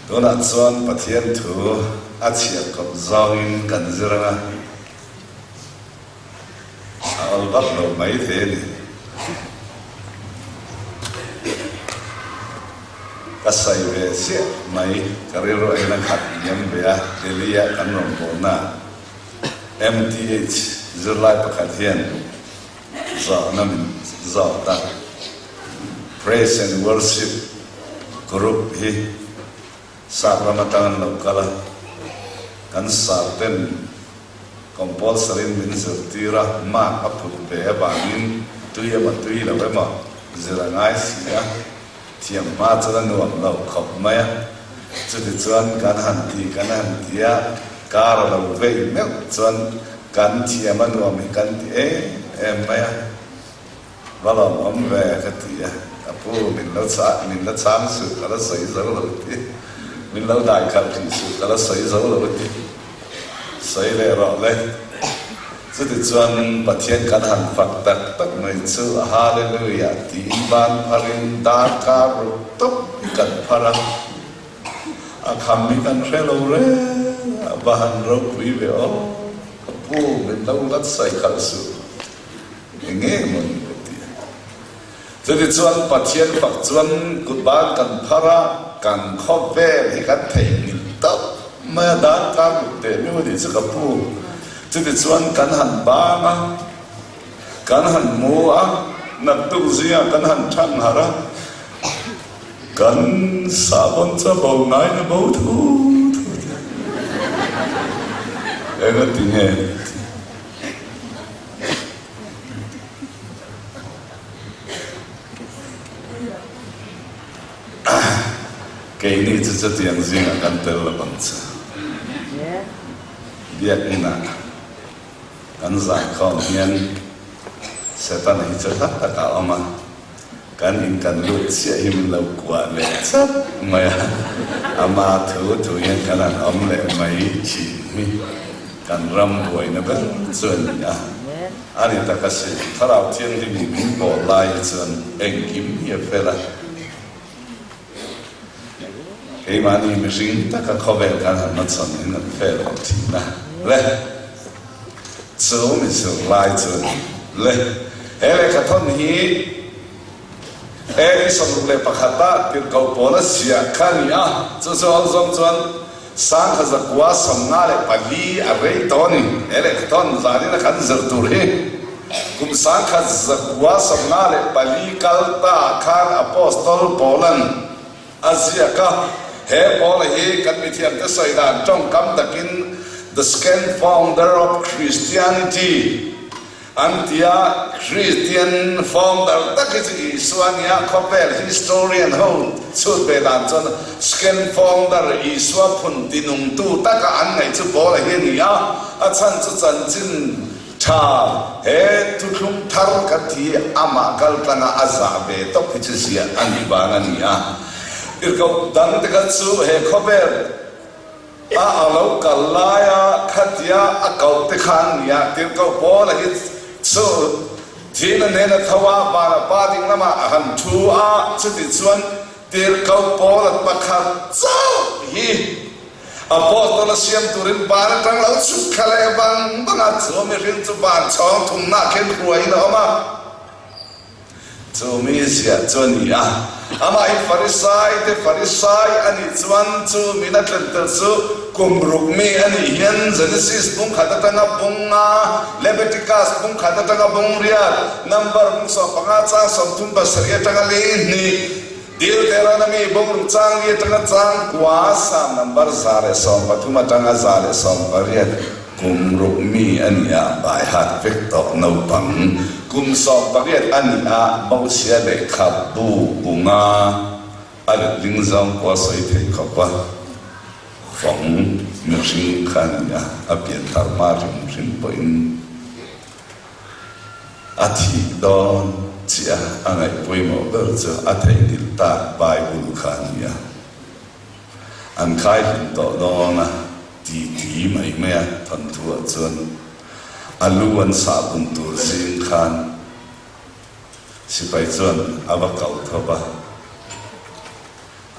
Tunah chuan Pathian thu a chhiar kawp zawngin kan zir ang a, a awl vak lo mai thei a ni. Ka sawi ve chiah mai, ka rilru aiin a khat liam ve a, Delhi-ah kan rawn bawlna. MTH zirlai pakhat hian zawhna min zawt a, Praise and Worship Group hi sap ram atang an lo kal a, kan sar ten compulsory in min zirtir a, mark a phut ve avangin tui emaw tui lo emaw zir a ngai si a, Thiam hma chuan a nuam lo khawp mai a, chutichuan kan han ti kan han ti a, kar a lo vei meuh chuan kan thiam a nuam hi kan ti em em mai a, va lawmawm ve ka ti a, ka pu min lo chah min la chhang suh ka la sawi zo lo ti, min lo dai khalh hrih suh ka la sawi zo lo ti. Sawi leh rawh le. Chutichuan Pathian kan han fak tak tak mai chu Hallelujah tiin ban pharin darkar ruk tawp hi kan phar a, a kham hi kan hre lo reng a, va han ropui ve aw, ka pu min lo lat sawi khalh suh, eng nge maw ni ka ti a. Chutichuan Pathian fak chuan kut ban kan phar a, kan khawvel hi kan theihnghilh tawp mai a, darkar ruk teh miau a nih chu ka pu. Chutichuan kan han bang a, kan han mu a, naktuk zingah kan han thang harh a, kan sahbawn chu a bo ngaiin a bo thu thu te. Engati nge? Keini chu chutiang zingah kan tel lo ang chu. Biakinah kan zaikhawm hian Setana hi chu hla takah a awm a, kan in kan lut chiah hi min lo kuah leh chap mai a, ama thu thu hian kan han awm leh mai thin hi kan ram buaina ber chu a ni a. A ni tak asin, Thlarau Thianghlim in min pawl lai hi chuan engkim hi a fel a. Keimahni mihring taka khawvel khan han hmachhawn in an fel awm thin a le. Chu mi zirlai chu a ni le. He lehkhathawn hi AD 61 ah tirhkoh pawl a ziah kha a ni a, chu chu awlzawng chuan 1954 a rei tawh a ni. He lehkhathawn zanin a kan zir tur hi kum 1954 kal ta khan Apostol Paula'n a ziak a. He Paula hi kan mithiamte sawi dan tawngkam takin the second founder of Christianity An ti a, Kristian founder tak hi chu Isua a nia, khawvel historian ho chhut ve dan chuan second founder Isua phun tinungtu taka an ngaih chu Paula hi a ni a, a chhan chu chanchin tha he thuthlung thar kan thi amah kal tlanga a zah ve tawp hi chu ziah a nih vang a ni a. Tirhkoh dang te kha chu he khawvel A a lo kal lai a, khatia a koh te kha an ni a, tirhkoh Paula hi chu thihna nen a tho a, vana pa ding lamah a han thu a, chuti chuan tirhkoh Paula pakhat chauh hi Apostol a siam turin van atang lo chhuk thla leh vang vang a, chu mihring chu van chhawng thumnah khin hruaiin a awm a. Chu mi ziah chu a ni a, amah hi Farisai te Farisai a nih chuan chu min a tlen tel chu. kum ruk mi a nih hian Genesis bung khat atanga bung nga, Leviticus bung khat atanga bung riat, Number bung 15 chang 37 atanga li hnih, Deuteronomy bung ruk chang li atanga chang kua, Psalm number 130 atanga 180, kum ruk mi a nih a bai hat vek tawh naupang kum 18 a nih a Mosia lehkhabu bunga A letling zawng pawh a sawi thei khawp a, fawng mihring kha a ni a, a pian thar hma hrim hrim pawhin a thih dawn chiah a, a ngaih pawimawh ber chu a theihnghilh tak Bible kha a ni a, an khai hlum tawh dawn a ti ti mai mai a, thawnthu ah chuan a lu an sahbun tur zing khan. Sipai chuan a va kau thawp a,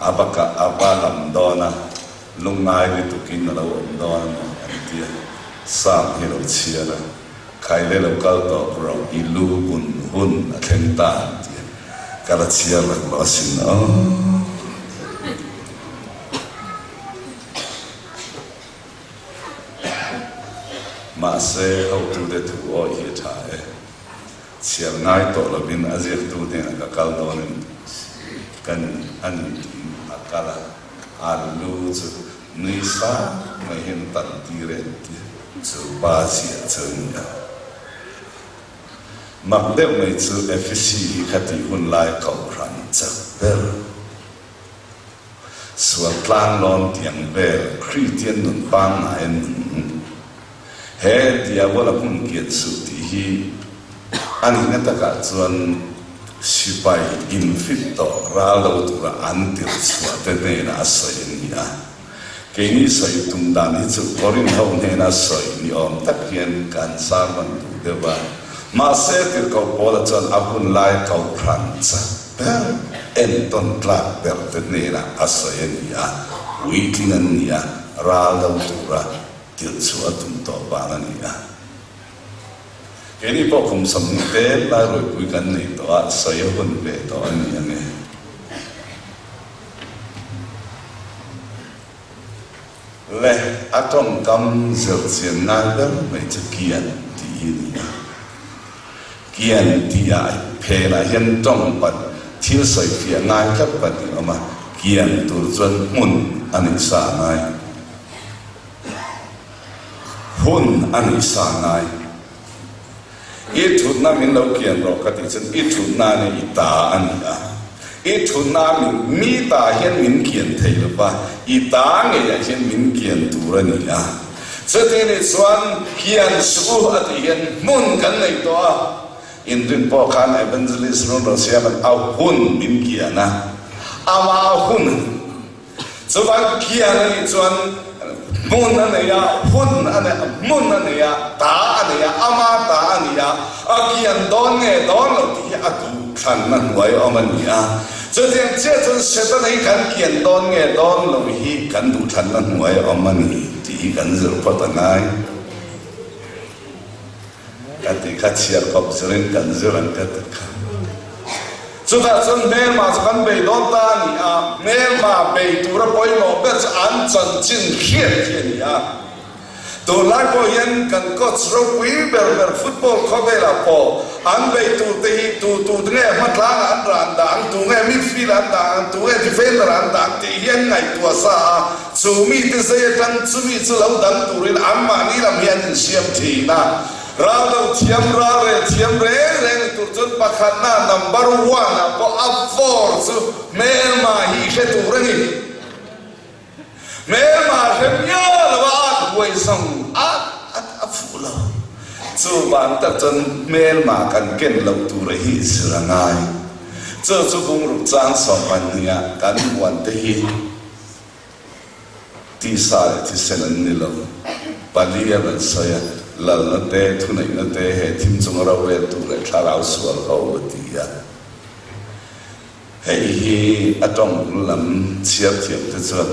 a va kah a va lam dawn a, lungngai lutukin a lo awm dawn a maw an ti a, Sam hi a lo chhiar a, Khaile lo kal tawp rawh i lu bun hun a thleng ta an ti a, ka la chhiar lak lo asin aw. Mahse hotute thu awih hi a tha e. Chhiar ngai tawh lovin a ziaktu hnenah ka kal dawnin kan a ni tiin a kal a, a lu chu nui sang mai hian tan tir e an ti. Chu pa ziah chu a ni a. Mak deuh mai chu Efesi hi khatih hun lai kohhran chak ber, sual tlanglawn tiang vel Kristian nun pangngai a nun. He Diabola hmun kian suh tih hi a nihna takah chuan sipai infit tawh ral lo tura an tirh chhuah te hnenah a sawi a ni a. Keini sawi tum dan hi chu Korinth ho hnena sawi ni awm tak hian kan sermon duh deuh a. Mahse tirhkoh Paula chuan a hun lai kohhran chak ber entawn tlak ber te hnenah a sawi a ni a, puitling an ni a, ral lo tura Thil chu a tum tawh vang a ni a. Keini pawh kum 20 tel lai rawipui kan nei tawh a, sawi a hun ve tawh a ni ang e. Le, a tawngkam zirchian ngai ber mai chu kian tih hi a ni a. Kian tih ah phenah hian tawng pat thil sawifiah ngai tlat pahnih a awm a, kian tur chuan hmun a nih sa ngai. Hun a nih sa ngai. I thutna min lo kian rawh ka tih chuan i thutna nih i ta a ni a. I thutna min mi ta hian min kian thei lo va, i ta ngeiah hian min kian tur a ni a. Chuti nih chuan kian suh u a tih hian hmun kan nei tawh a. Inrin pawh khan Evangelist Runrosiama'n a hun min kian a, ama hun a ni. Chuvang khian a nih chuan hmun a nei a, hun a nei a, hmun a nei a, ta a nei a, ama ta a ni a, a kian dawn nge dawn lo tih hi a duhthlanna hnuai awm a ni a. Chutiang chiah chuan Setana hi kan kian dawn nge dawn lo hi kan duhthlanna hnuai awm a ni tih hi kan zir phawt a ngai. Ka ti kha chhiar khawp zirin kan zir ang ka ti kha. Chutah chuan hmelma chu kan bei dawn ta a ni a, hmelma bei tura pawimawh ber chu an chanchin hriat hi a ni a. Tunlai pawh hian kan coach ropui ber ber football khawvelah pawh an bei turte hi tu tu nge hmatlangah an ran dah ang, tu nge midfield an dah ang, tu nge defender an dah ang tih hi an ngaihtuah sa a. Chu mite zei atang chumi chu lo dang turin anmahni lam hi an insiam thin a. Ral do thiam, ral rel thiam reng reng ni tur chuan pakhatna, number one, ah pawh a vawr chu hmelma hi i hre tur a ni. Hmelma hre miah lo a at huai zawng a a fuh lo. Chuvang tak chuan hmelma kan ken loh tura hi zir a ngai. Chu chu bungruk chang 12 ah kan huan te hi Tisa leh thisen an ni lo. Pali a rawn sawi a, lalna te, thuneihna te, he thim chunga roreltu leh thlarau sual ho a ti a. Hei hi a tawng lam chhiar thiam te chuan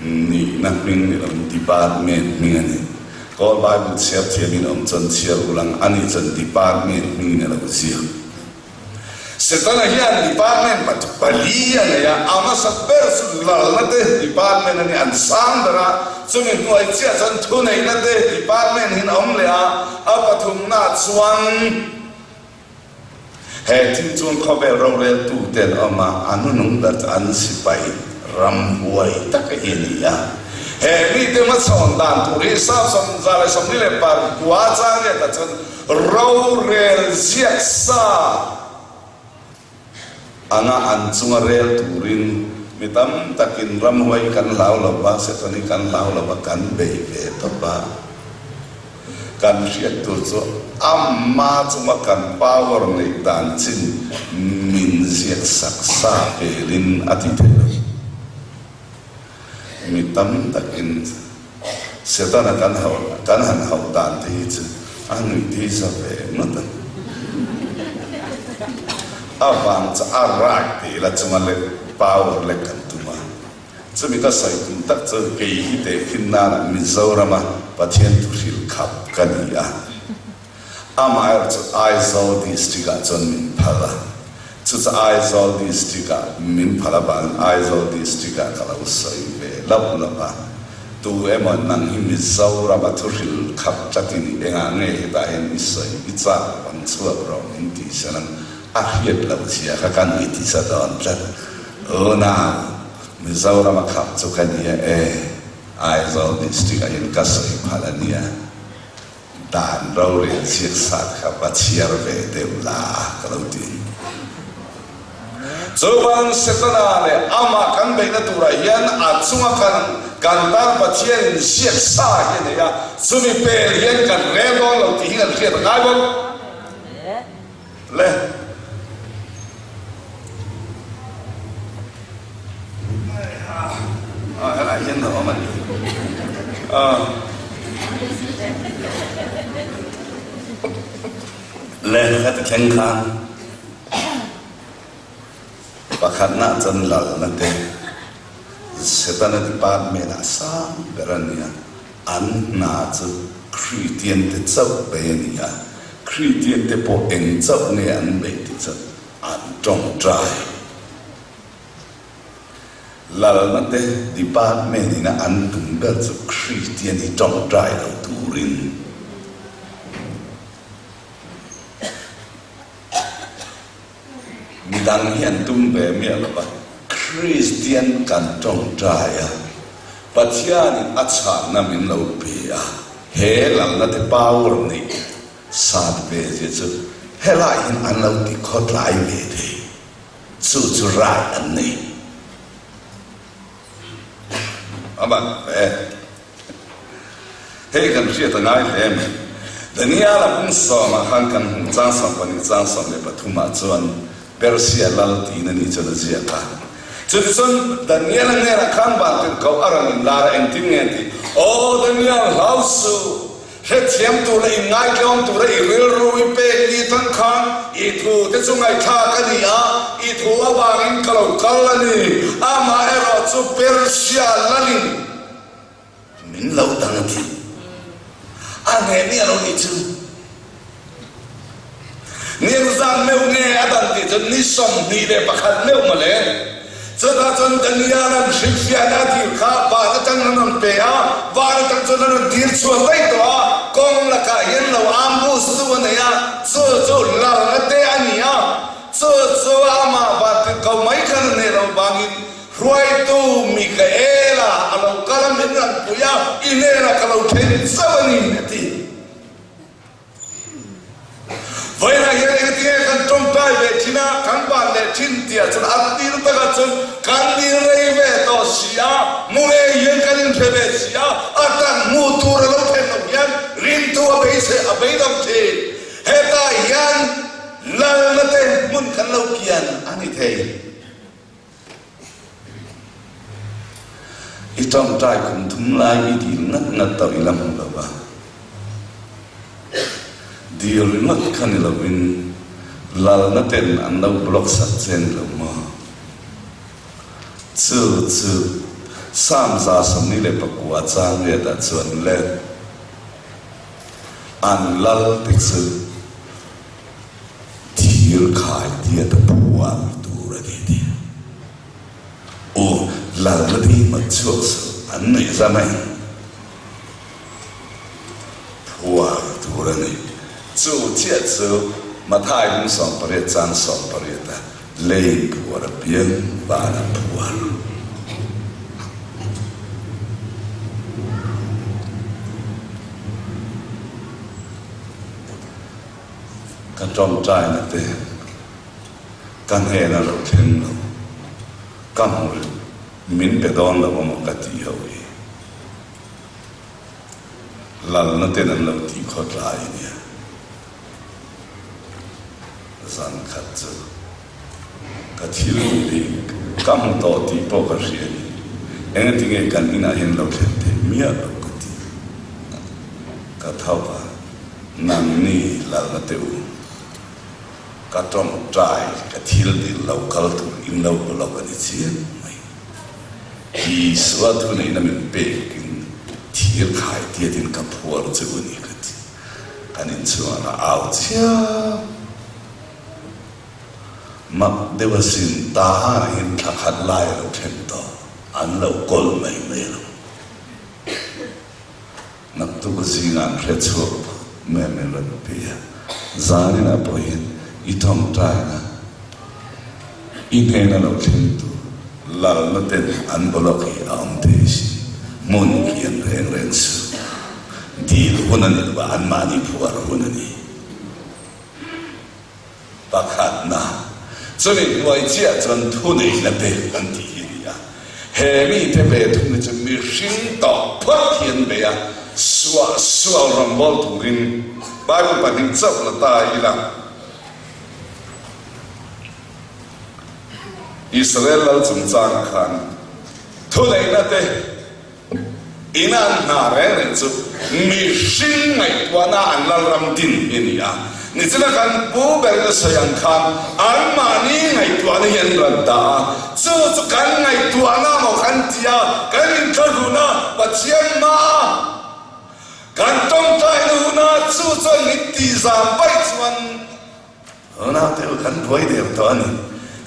nihna hming ni lovin department hming a ni. Kawl Bible chhiar thiamin awm chuan chhiar ulang a nih chuan department hmingin a lo ziak. Setana hian department pali a nei a, a hmasa ber chu lalna te department a ni, an sang ber a, chumi hnuai chiah chuan thuneihna te department hin a awm leh a, a pathumna chuan he thil chuan khawvel roreltu te an awm a, a hnunung ber chu an sipai ramhuai tak hi a ni a. He mite hmachhawn dan tur hi 1929 chang riatah chuan Rorel ziak sa anga an chunga rel turin mi tam takin ramhuai kan hlau lo va, Satan hi kan hlau lo va, kan bei ve tawp a. Kan hriat tur chu amma chunga kan power neih dan chin min ziak sak sa pelin a ti thei lo. Mi tam takin Setana kan hauh kan han hauh dan te hi chu a nuih ti za ve ngawt a. A vang chu a rak ti ila chunga lek power lek kan tum a. Chumi ka sawi tum tak chu kei hi tehkhin nanah Mizorama Pathian thuhril khap ka ni a. Amaherawh chu Aizawl District ah chuan min phal a, chu chu Aizawl District ah min phal avangin Aizawl District ah ka lo sawi ve loh loh a, tu emaw nang hi Mizoram a thuhril khap tlat i nih engah nge hetah hian i sawi i chak lo ang chhuak rawh min tih sen ang a hriat loh zia kha ka nuih ti sa dawn tlat. Unau, Mizoram a khap chu ka nia e, Aizawl District ah hian ka sawi phal a nia. Dan rorel ziak sat kha va chhiar ve deuh la ka lo ti. Chuvang Setana leh amah kan beihna turah hian a chunga kan kan tan Pathianin ziak sa hi a nei a, chumi pel hian kan rel dawn lo tih hi kan hriat a ngai bawk. Le. Ah, helai hian lo awm a ni. Ah. Le, heti thleng khan pakhatna chuan lalna te Setana department ah sang ber a nia. An hna chu Kristian te chauh bei a ni a, Kristian te pawh eng chauh nge an beih tih chu an tawngtai. Lalna te department ina an tum ber chu Kristian hi tawngtai lo turin. Midang hi an tum ve miah lo va, Kristian kan tawngtai a, Pathianin a chhanna min lo pe a, he lalna te power neih sat ve zia chu helai hian an lo ti khawtlai ve thei, chu chu rai an nei. Aman e. Hei kan hriat a ngai hle mai. Daniel-a bung sawmah khan kan hmuh chang 12 chang 13 ah chuan Persia lal tiin a nih chuan a ziak a. Chutichuan Daniel-a hnenah khan vantirhkoh a rawn inlar a, engtin nge a tih? Aw Daniel, hlau suh! Hrethiam tura inngaithlawm tura i rilru i pek ni tang khan i thu te chu ngaihthlak a ni a, i thu avangin ka lo kal a ni. Amaherawh chu Persia lalin min lo dang a ti. A hneh miah lo nih chu. Ni engzat meuh nge a dan tih chu ni 21 meuh mawle. Chutah chuan Daniel-a'n hrilhfiahna a dil kha van atang an rawn pe a, van atang chuan a rawn dil chhuak daih tawh a, kawng lakah hian lo ambush tu a nei a, chu chu larna te a ni a, chu chu amah vantirhkoh mai khan a hneh loh vangin hruaitu Mikaela a lo kal a, min rawn pui a, i hnenah ka lo then zauh a ni, a ti. Vawiinah hian engtinge kan tawngtai ve thin a, kan ban leh thin tih ah chuan a tir takah chuan kan dil rei ve tawh si a, hmu ngei hian kan inhre ve si a, a tak hmuh tur a lo thlen loh hian rintu a beisei a beidawng thin. Hetah hian lalna te hmun kan lo kian a ni thei. I tawngtai kum thum lai i dil ngat ngat tawh i la hmu lo va. Dil ringawt kha ni lovin lalna ten an lo block sak che ni lo maw? Chu chu Psalm 129 chang riatah chuan le an lal te chu. Thir khai tiat a phuar tur a ni ti. U Lalna hi mat chhuak suh an nuih za mai. Phuar tur a ni. Chu chiah chu Mathai bung 18 chang 18 a lei phuar a piang van a phuar. Ka tawngtaina te ka hnena lo thleng lo, ka hmu min pe dawn lo amaw ka tih ho hi lalna ten an lo tih khawtlai nia. Zan khat chu ka thil duh hi ka hmu tawh tih pawh ka hria a ni. Engatinge kan inah hian lo thlen theih miah lo ka ti. Ka tho va, nangni lalna teh u, ka tawngtai ka thil dil lo kal tur in lo hmu lo a ni chiang mai. Isua thuneihna min pekin thir khai tiatin ka phuar che u ni ka ti. Kan inchhungah ka au chiang. Mak deuh asin ta in thla khat lai a lo then tawh, an lo kawl mai mai lo. Naktuk zingah an hre chhuak phawt mai a min rawn pe a, zaninah pawhin i tawngtaina i hnena lo thleng tur lalna ten an block hi a awm thei si, hmun kian reng reng suh. Dil hun a ni lo a, anmahni phuar hun a ni. Pakhatna, chumi hnuai chiah chuan thuneihna te an tih hi a ni a. He mite ve thung hi chu mihring tawh phawt hi an bei a, suah sual rawngbâwl turin Bible pahnih chauh la ta ila. Israel lal chungchang khan thuneihna te Ina an hna reng reng chu mihring ngaihtuahna an lalram din hi a ni a. Nichina kan pu berin a sawi ang khan anmahni ngaihtuahna hi an rawn dah a, chu chu kan ngaihtuahna maw kan ti a, kan inthlahrun a, Pathian hmaa kan tawngtaina huna chu chuan min tihzam vaih chuan, Nau te u kan buai der tawh a ni.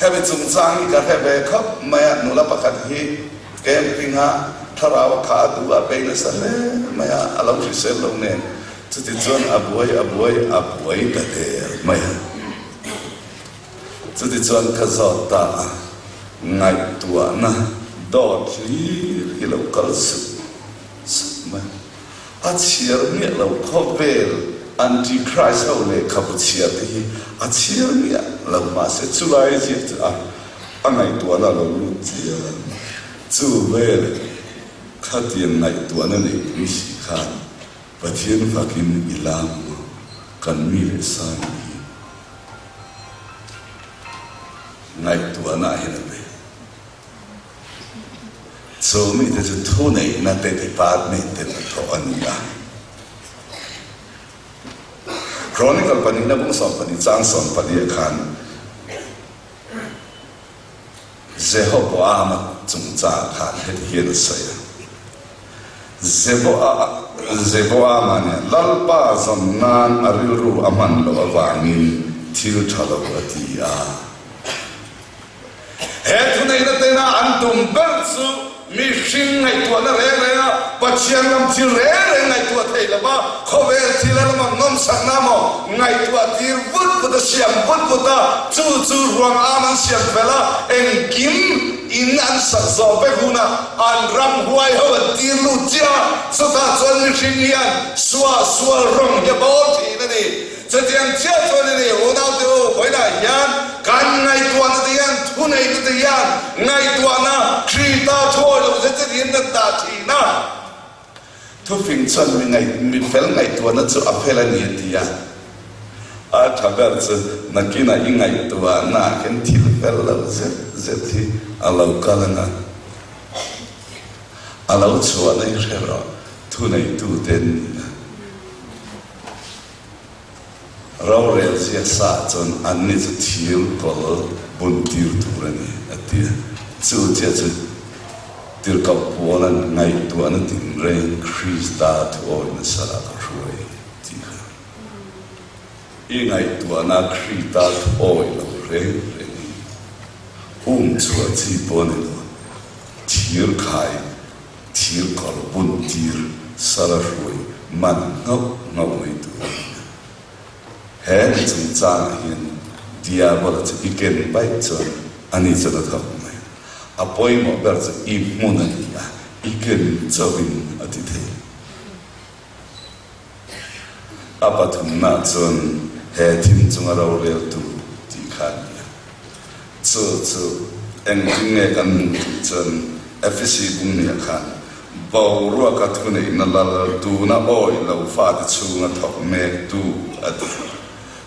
Hemi chungchang hi ka hre ve khawp mai a, nula pakhat hi camping a thlarau a kha a duh a bei nasa hle mai a, a lo hrisel lo nen chuti chuan a buai a buai a buai ta der mai a. Chuti chuan ka zawt ta a, ngaihtuahna dawt hlir hi lo kal suh suh mai. A chhiar miah lo khawvel Antichrist ho lehkhabu chhiar te hi a chhiar miah lo mahse chulai ziak chu a a ngaihtuahna a lo lut chiang. Chu vel khatiang ngaihtuahna neipui si khan Pathian fakin i lam maw kan mi leh sa ni hi ngaihtuahna ah hian a bei. Chu mite chu thuneihna te department ten an thawh a ni a. Chronicle pahnihna bung 12 chang 14 ah khan Jehoboama chungchang khan heti hian a sawi a, Jeboama nen Lalpa zawn nan a rilru a hman loh avangin thil tha lo a ti a. He thuneihna tena an tum ber chu mihring ngaihtuahna reng renga Pathian lam thil reng reng ngaihtuah thei lova khawvel thil a lama nawmsakna maw ngaihtuah tir vut vut a siam vut vut a, chu chu ruang am an siam fel a, engkim in an sak zawh vek huna an ramhuai ho an tir lut chiah a, chutah chuan mihring hian suah sual rawng hi a bawl thin a ni. Chutiang chiah chuan i ni, unaute u, vawiinah hian kan ngaihtuahna te hian, thuneihna te hian ngaihtuahna Krista thuawi lo zet zet hian kan dah thin a. Thufing chuan mi ngaih, mi fel ngaihtuahna chu a fel a ni a ti a. A tha ber chu nakinah i ngaihtuahna ah hian thil fel lo zet zet hi a lo kal ang a, a lo chhuahna i hre rawh, thuneitute an ni a. Rorel ziak sa chuan anni chu thir kawl bun tir tur a ni, a ti a. Chu chiah chu tirhkoh Paula'n ngaihtuahna tinreng Krista thuawihna salah ka hruai tih kha. I ngaihtuahna Krita thu awih lo reng reng hi um chhuah chi pawh a ni lo. Thir khai, thir kawr bun tir, sara hruai man nghauh nghauh mai tur a ni a. He mi chungchangah hian Diabola chu i ken paih chuan ani chuan a thawk mai. A pawimawh ber chu i hmun a ni a, i ken chauhin a ti thei. A pathumnaah chuan he thim chunga roreltu tih kha a ni a. Chu chu engtin nge kan hmuh tih chuan Efesi bungnia khan boruaka thuneihna lal tuna awih lo fate chhunga thawk mektu a ti.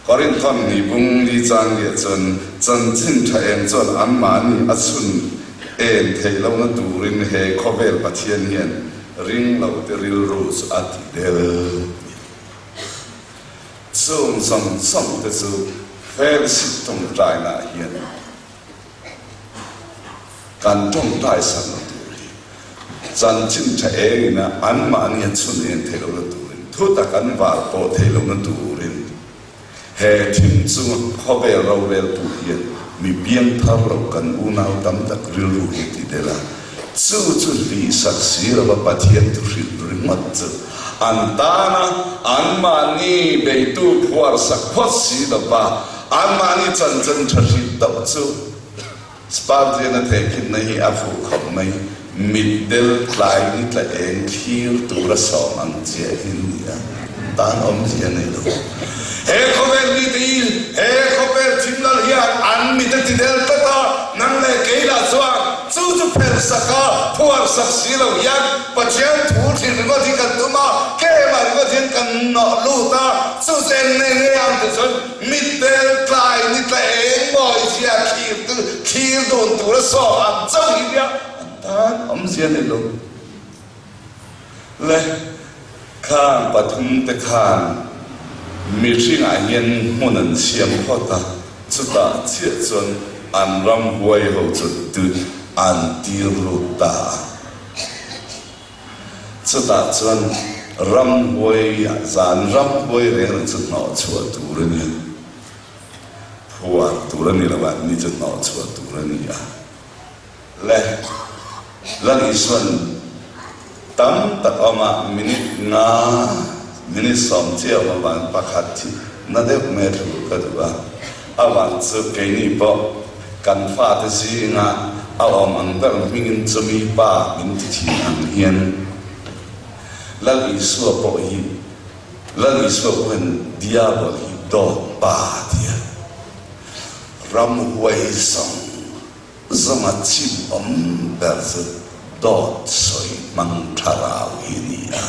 Korinthon ni bung li changliah chuan chanchin tha eng chuan anmahni a chhun en theih lohna turin he khawvel Pathian hian ring lote rilru chu a ti del. Chung zawng zawng te chu fellowship tawngtainaah hian kan tawngtai sakna tur hi chanchin tha engin a anmahni a chhun en theih lohna turin thutak an var pawh theih lohna turin he thim chunga khawvel roreltu hian mi piangthar lo kan unau tam tak rilru hi ti del a. Chu chu hlihsak si lova Pathian thu hrilh ringawt chu an tana anmahni beitu phuarsak phawt si lova anmahni chanchan tha hrilh tawh chu Spurgeon-a thehkhinna hi a fuh khawp mai. Mitdel tlai ni tla eng thlir tura sawm ang chiah hi an ni a, tan awmzia a nei lo. He khawvel mite hi he khawvel thimlal hian an mit a ti del tlat a, nang leh kei lah chuan chu chu phelh sak a, phuar sak si lo hian Pathian thu hrilh ringawt hi kan tum a, kemah ringawt hian kan nawh lut a, chu chu eng nge nge ang ti chuan mit del tlai ni tla eng mawi zia thlir tu thlir dun tura sawm ang chauh hi nia an tan awmzia nei lo. Le khang pathumte khan mihringah hian hmun an siam phawt a, chutah chiah chuan an ramhuai ho chu tut an tir lut ta a. Chutah chuan ramhuai zan ramhuai reng reng chu hnawh chhuah tur a ni a, phuar tur a ni lo a, ni chu hnawh chhuah tur a ni a. Le Lal Isuan tam tak awm a, minute nga, minute 10 chiah awm avang pakhat hi na deuh mai a thlur ka duh a, avang chu keini pawh kan fate zinga a awm ang ber hmingin chumi pa min ti thin ang hian Lal Isua pawh hi Lal Isua pawh hian Diabol hi dawt pa a ti a, ramhuai zawng Zawnga chim awm ber chu dawt sawi hmang thlarau hi ni a.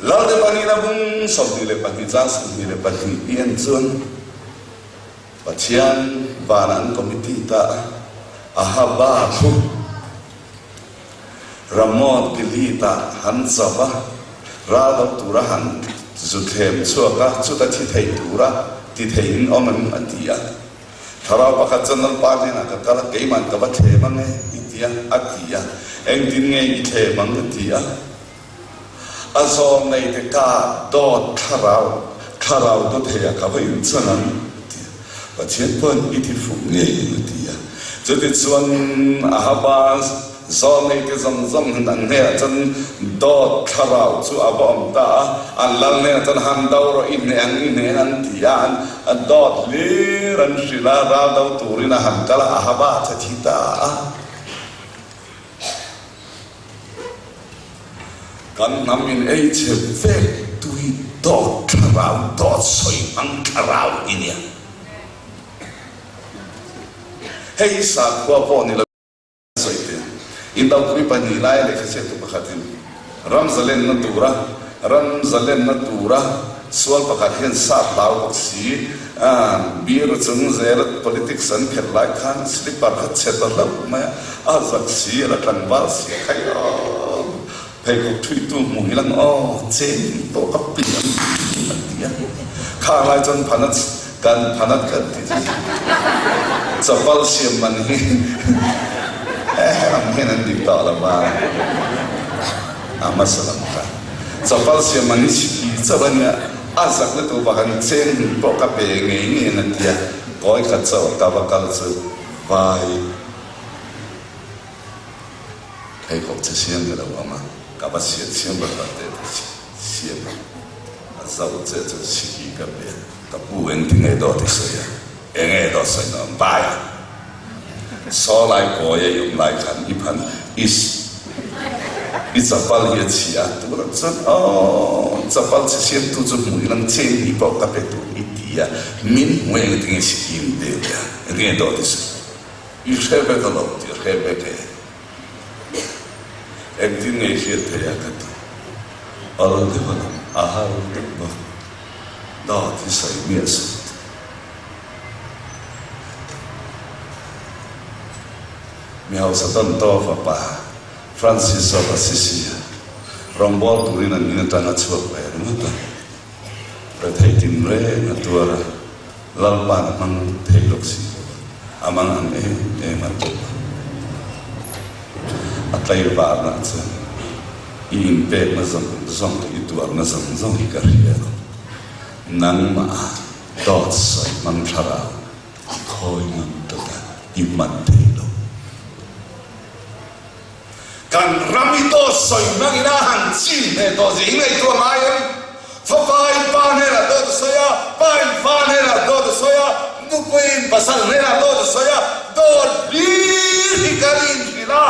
Lalte pahnihna bung 22 chang 22 i en chuan Pathian vana an committee ta Ahaba thu Ramoth Gilead-ah han cho va, ral do tura han zu thlem chhuak a, chuta thi thei tura ti theiin awm em? a ti a. Thlarau pakhat chuan Lalpa hnenah ka kal a, keima'n ka va thlem ang e, i ti a, a ti a. Engtin nge i thlem ang? a ti a. A zawm nei te ka dawt thlarau, thlarau dawtheiah ka va inchan ang, a ti a. Pathian pawhin i ti fuh ngei ang, a ti a. Chutichuan Ahaba zawm nei te zawng zawng hian an hnenah chuan dawt thlarau chu a va awm ta a, an lal hnenah chuan han do rawh i hneh ang, i hneh ang an ti a, an dawt hlir an hrilh a, ral do turin a han kal a, Ahaba a che thi ta a. Kan hnam in ei chhe vek tui dawt thlarau dawt sawi hmang thlarau i nia. Hei hi sakhua pawh ni lo sawi te. Indopui pahnih laia lehkha chhiattu pakhatin ram zalenna tura ram zalenna tura sual pakhat hian sap hlau bawk si beer chung zela politics an khelh lai khan slipper kha chhe ta hlauh mai a, a zak si a la tlangval si a khai aw pheikhawk thuitu hmuh hi lang aw cheng pawh ka pin ang a ti a, khang lai chuan phanat kan phanat kan ti chu chapal siam man hi he lam hian an dik tawh lo va. A hmasa lam kha chapal siam ang i chhi chauh a nia, a zak lutuk vang an cheng hmun pawh ka pe ngei ngei an a tia, kawi khat chauh a ka va kal chu vai pheikhawk che siam ni lo awm a, ka va siam siam vat vat teh ta siam a, a zauh che chu chhi ka pe a, ka pu engtin nge dawt i sawi a? Enge dawt sawi nuam bai a? Saw lai kawi a i awm lai khan i phan i i chapal hi a chhi a, tunah chuan aw chapal chhe siamtu chu hmuh in ang cheng tih pawh ka pe tur i ti a, min hmu eng tinge scheme deuh leh a, enge dawt i sawi? I hre vek a lo ti hre vek e. Engtin nge i hriat theih a ka ti. Al deuh a lang, a har deuh bawk. Dawt hi sawi miah suh. Mi hausa tawn tawh fapa Francis of Assisi a rawngbâwl turin an in atang a chhuak ve ringawt a. Rethei tinreng a tuar a, Lalpa'n a hmang thei lawk si lo a, a mang ang em em a tawp a. A tlaivarna chuan i inpekna zawng zawng leh i tuarna zawng zawng hi ka hria lo. Nangmah dawt sawi hmang thlarau i khawi ngam tlat a, i man thei lo. Kan ram i dawt sawi hmang ina han chin hle tawh zia i ngaihtuah ngai em? Fapa in pa hnenah dawt a sawi a, pa in fa hnenah dawt a sawi a, nupui in pasal hnenah dawt a sawi a, dawt hlir hi kan inhrilh a.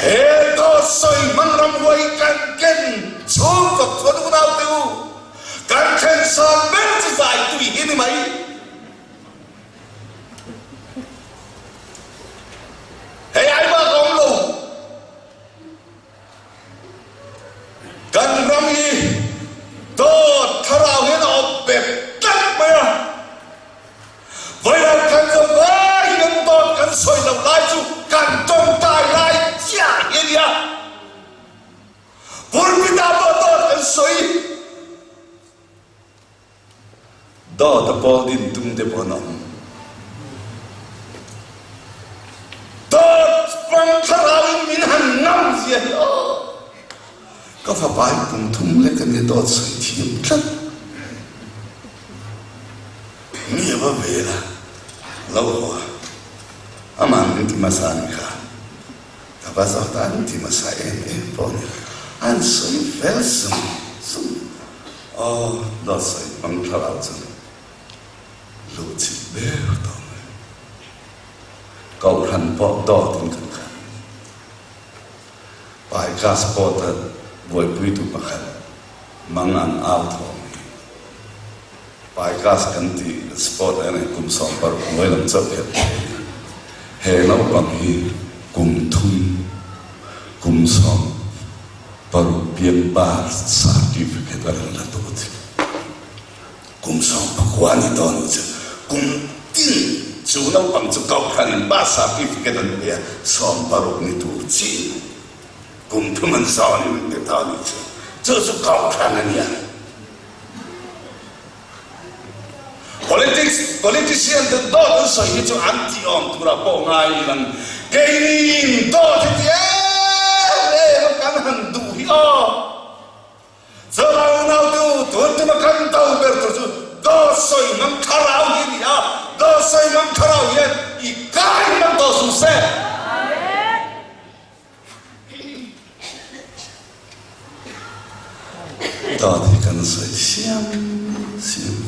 He dawt sawi hmang ramhuai kan ken chhung fak chuan unaute u, kan thlen san ber chu zai tui hi ni mai. Hei ai bak a awm lo. Kan ram hi dawt thlarau hian a awp bet tlat mai a. Vawiin kan zawm lai hi kan dawt kan sawi loh lai chu kan tawngtai lai chiah hi a nia. Pulpit ah pawh dawt kan sawi. Dawt a pawl din tum te pawh an awm. Dawt hmang thlarau in min han ngam zia hi aw. Ka fapa hi kum thum lek a nia dawt sawi thiam tlat. Mi a va vel a, lo haw a, amah min ti hmasa a ni kha. Ka va zawt a, an ti hmasa em em pawh a ni. An sawi fel zung zung. Aw, dawt sawi hmang thlarau chu luh chilh ber tawh mai. Kohhran pawh dawtin kan khat. Pai class pawta buaipuitu pakhat mang an au thawm hi. Pai class kan tih sport ah hian kum 16 hnuai lam chauh hian thei a ni. He naupang hi kum thum kum sawm Paruk piang birth certificate a rawn la tawh thil. Kum 19 ni dawn ni chu kum tin chu naupang chu kohhran in birth certificate an pe a, 60 ni tur chin kum thum an zawn in an pe ta ni chu. Chu chu kohhran a nia. Politics, politician te dawt an sawi hi chu an tih awm turah pawh ngai ilang. Keini in dawt hi ti em em a kan han duh hi aw. Chawlai unau te u, tun tuma kan do ber tur chu dawt sawi hmang thlarau hi a ni a, dawt sawi hmang thlarau hian i kai hmang tawh suh se. Dawt hi kan sawi siam siam.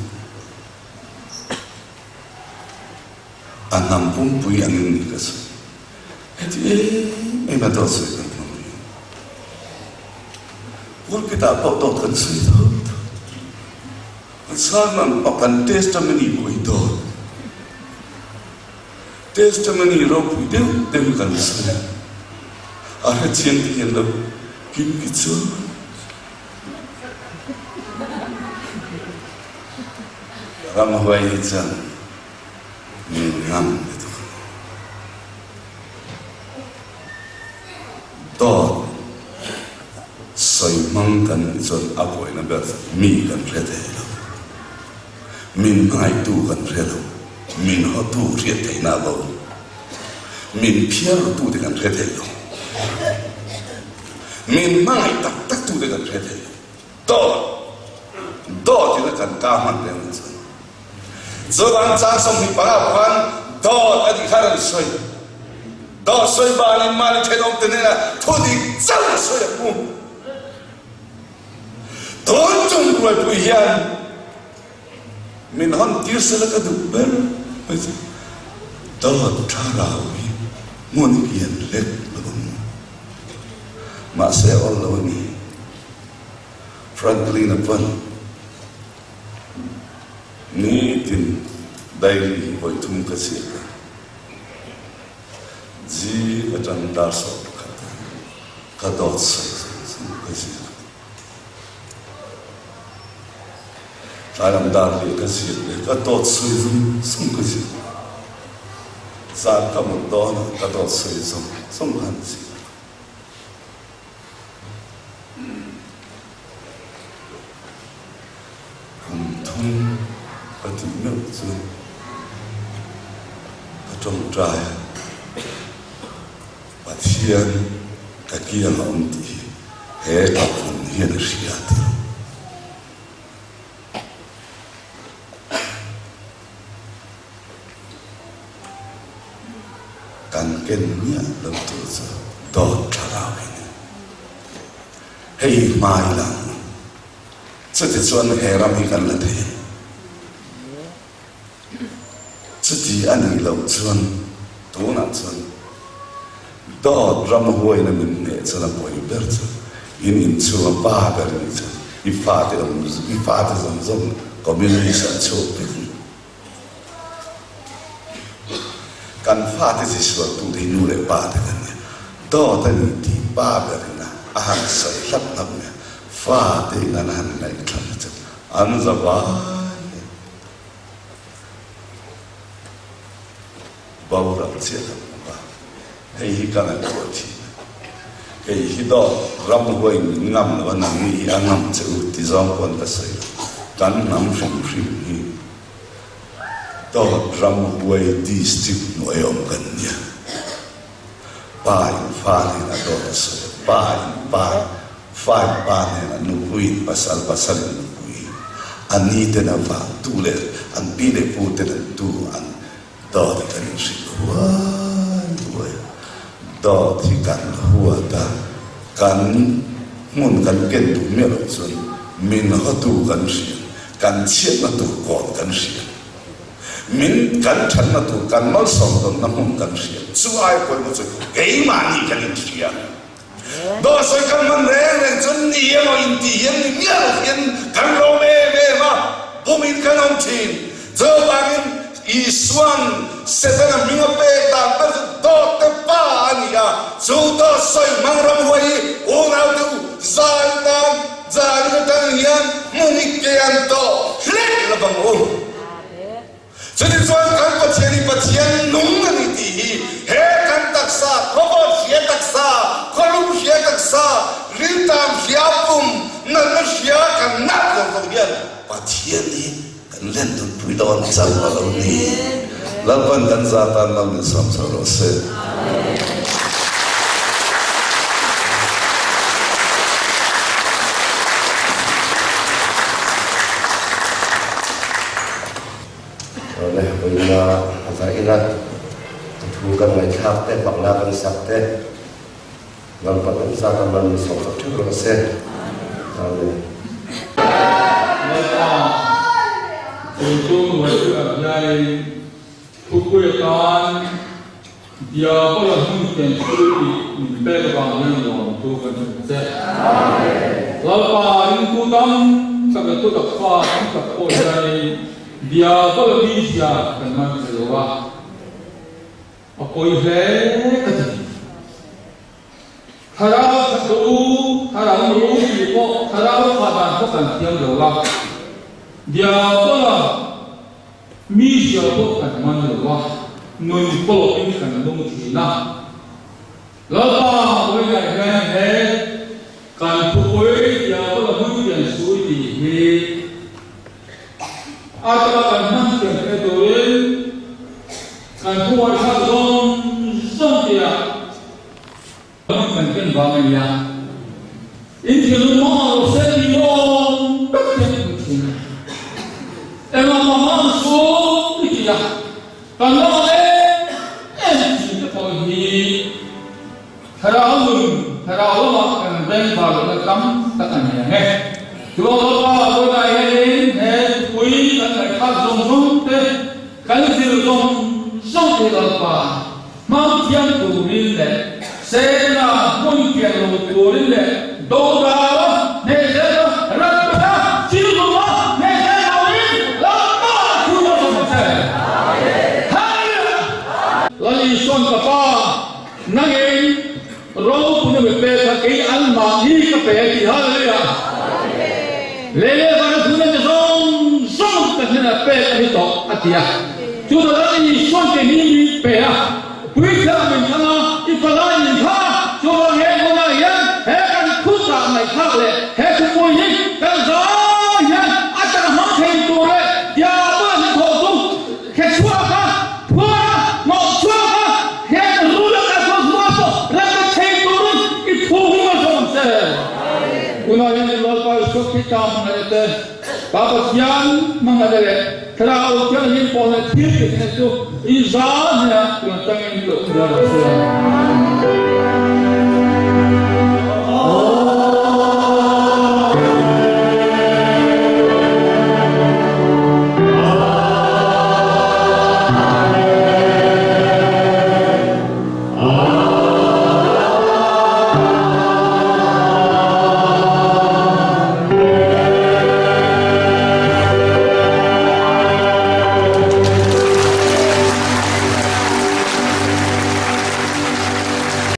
A hnam pumpui angin ni ka sawi. Heti em em a dawt sawi kan hmang hi. Pulpit ah pawh dawt kan sawi tho tho. Kan sermon pawh kan testimony pawh hi dawt. Testimony ropui deuh deuh hi kan sawi a, a hrechiang te hian lo kim ki chu ramhuai hi chuan min ngam lutuk a ni. Dawt sawi hmang kan nih chuan a buaina ber chu mi kan hre thei lo. Min hmangaihtu kan hre lo, min hawtu hriat theihna a bo. Min phiar rutute kan hre thei lo. Min hmangaih tak tak tute kan hre thei lo. Dawt, dawt ina kan ka hman reng ang chuan. Chuvang chang 25 pawh khan dawt a tih kha a rawn sawi. Dawt sawi banin mahni thenawmte hnenah thu dik chauh a sawi ang u. Tun tum ruaipui hian min hawn tir sela ka duh ber mai chu dawt thlarau hi hmun hian hlek lo ang. Mahse awl lo a ni. Franklin-a pawn nitin diary hi vawi thum ka ziak a, zing atang dar 11 ah ka dawt sawi zawng zawng ka ziak a, tlai lam dar leh ka ziak leh ka dawt sawi zawng zawng ka ziak a, zan ka mut dawnah ka dawt sawi zawng zawng ka han ziak a. Kum thum ka tih meuh chu ka tawngtai a, Pathian ka kiang a awm tih hi he tlawhhmun hian a hria a ti lo. Kan ken miah lo tur chu dawt thlarau hi ni. Hei hi hmai lang a, chutichuan he ram hi kan la thei ang. Chuti a nih loh chuan tunah chuan dawt ram huaina min hneh chuan a pawi ber chu in inchhunga pa ber nih chuan i fate awm i fate zawng zawng communist an chhuak vek ang. Kan fate chi sualtute hi nu leh pa te kan nia. Dawt a ni tih pa berin a a han sawi hlap hlap mai a, fate in an han ngaihthlak hi chuan an za vai hian boral chiah kan hmu a, hei hi ka ngaihtuah thin a. Kei hi dawt ramhuai min ngam lo a, nangni hi a ngam che u ti zawng pawn ka sawi lo. Kan hnam hrim hrim hi dawt ramhuai district hnuai awm kan nia. Pa in fa hnenah dawt a sawi a, pa in pa, fa in pa hnenah, nupui in pasal, pasal in nupui, a ni ten a vang tu leh an pi leh pu ten an tu an Dawt hi kan inhrilh huai huai a, dawt hi kan huat a, kan hmun kan ken duh miah loh chuan min hawtu kan hria, kan chhiatna tur kawn kan hria, min kan thatna tur kan malsawm dawnna hmun kan hria, chu ai pawimawh chu keimahni kan inhria. Dawt sawi kan hman reng reng chuan ni emaw intih hian ni miah lo hian kan lawm em em a, bumin kan awm thin. Chuvangin Isua'n Setana hming a pek dan ber chu dawt te pa a ni a, chu dawt sawi hmang ramhuai hi unaute u zai tan zan atang hian hmun i ke an tawh hlek lo vang u. Chutichuan kan Pathian hi Pathian nung a ni tih hi he kan taksa, khawvawt hria taksa, khawlum hria taksa, riltam hria pum, natna hria kan nat lo lo hian Pathian hi kan len dunpui dawn chauh a lo ni. Lalpan kan za tan lo min sawm chho rawh se. Awle, vawiina a zaina thu kan ngaihthlak te, fakna kan sak te, Lalpa kan zat a man min sawm chak theuh rawh se. Amen. Lalpa, tun chu Nuaipui ah hianin thupui atan Diabola hmun ken chu tih min pek avang hian lawmtu kan hmu che. Lalpa ringtu tam tak leh thutak fa tam tak pawh hianin Diabola mizia kan man thei lo a, a pawi hle ka ti. Thlarau that ru, thlarau ru tih pawh thlarau fa dan pawh kan thiam lo a, Diabola mizia pawh kan man lo a, nun pawlawkin kan nung thin a. Lalpa vawiinah hian he kan thupui Diabola hmun pian sui tih hi a taka kan hman thiam theih turin kan thu ngaihthlak zawng zawng. kan ken vang a nia. In thinlung mawng ang lo se tih lawm tak hian i hmu thin. Engah mah hmang chu i ti a, kan ram ang em em thin te pawh hi thlarau nun, thlarau lamah kan vengvar lohna tam tak a ni ang e. Chuvang Lalpa vawiinah hianin he thupui kan ngaihthlak zawng zawng te, kan zir zawng zawng te hi Lalpa hmang thiam turin leh Setana hmun pian lo turin leh dodala hneh zela ratna chilhluma hneh zel loin Lalpa thu a zawm che. Hallelujah! Lal Isuan ka Pa, nangin ropuna mi pek kha kei anmahni ka pe a ti. Hallelujah! Lei leh vana thuna te zawng zawng ka hnenah pek a ni tawh a ti a. Chutah Lal Isuan keini mi pe a. Puithiam min thlang a, i palai min thlang a, chuvang he hmunah hian he kan phutah ngaihthlak leh he thupui hi kan zai hian a tak hmang thei tur leh diabol hi thawh chu khe chhuak a, phuar a, hnawh chhuak a, he rul a kal chhuak hma pawh rem pe thei turin i thu hi malsawm ang che. Tunah hian i Lalpa Isua Krista hmangaihna te, Pa Pathian hmangaihna leh Thlarau Thianghlim pawhna thil tihna chu i za hnenah tun atangin lo awm zel ang che.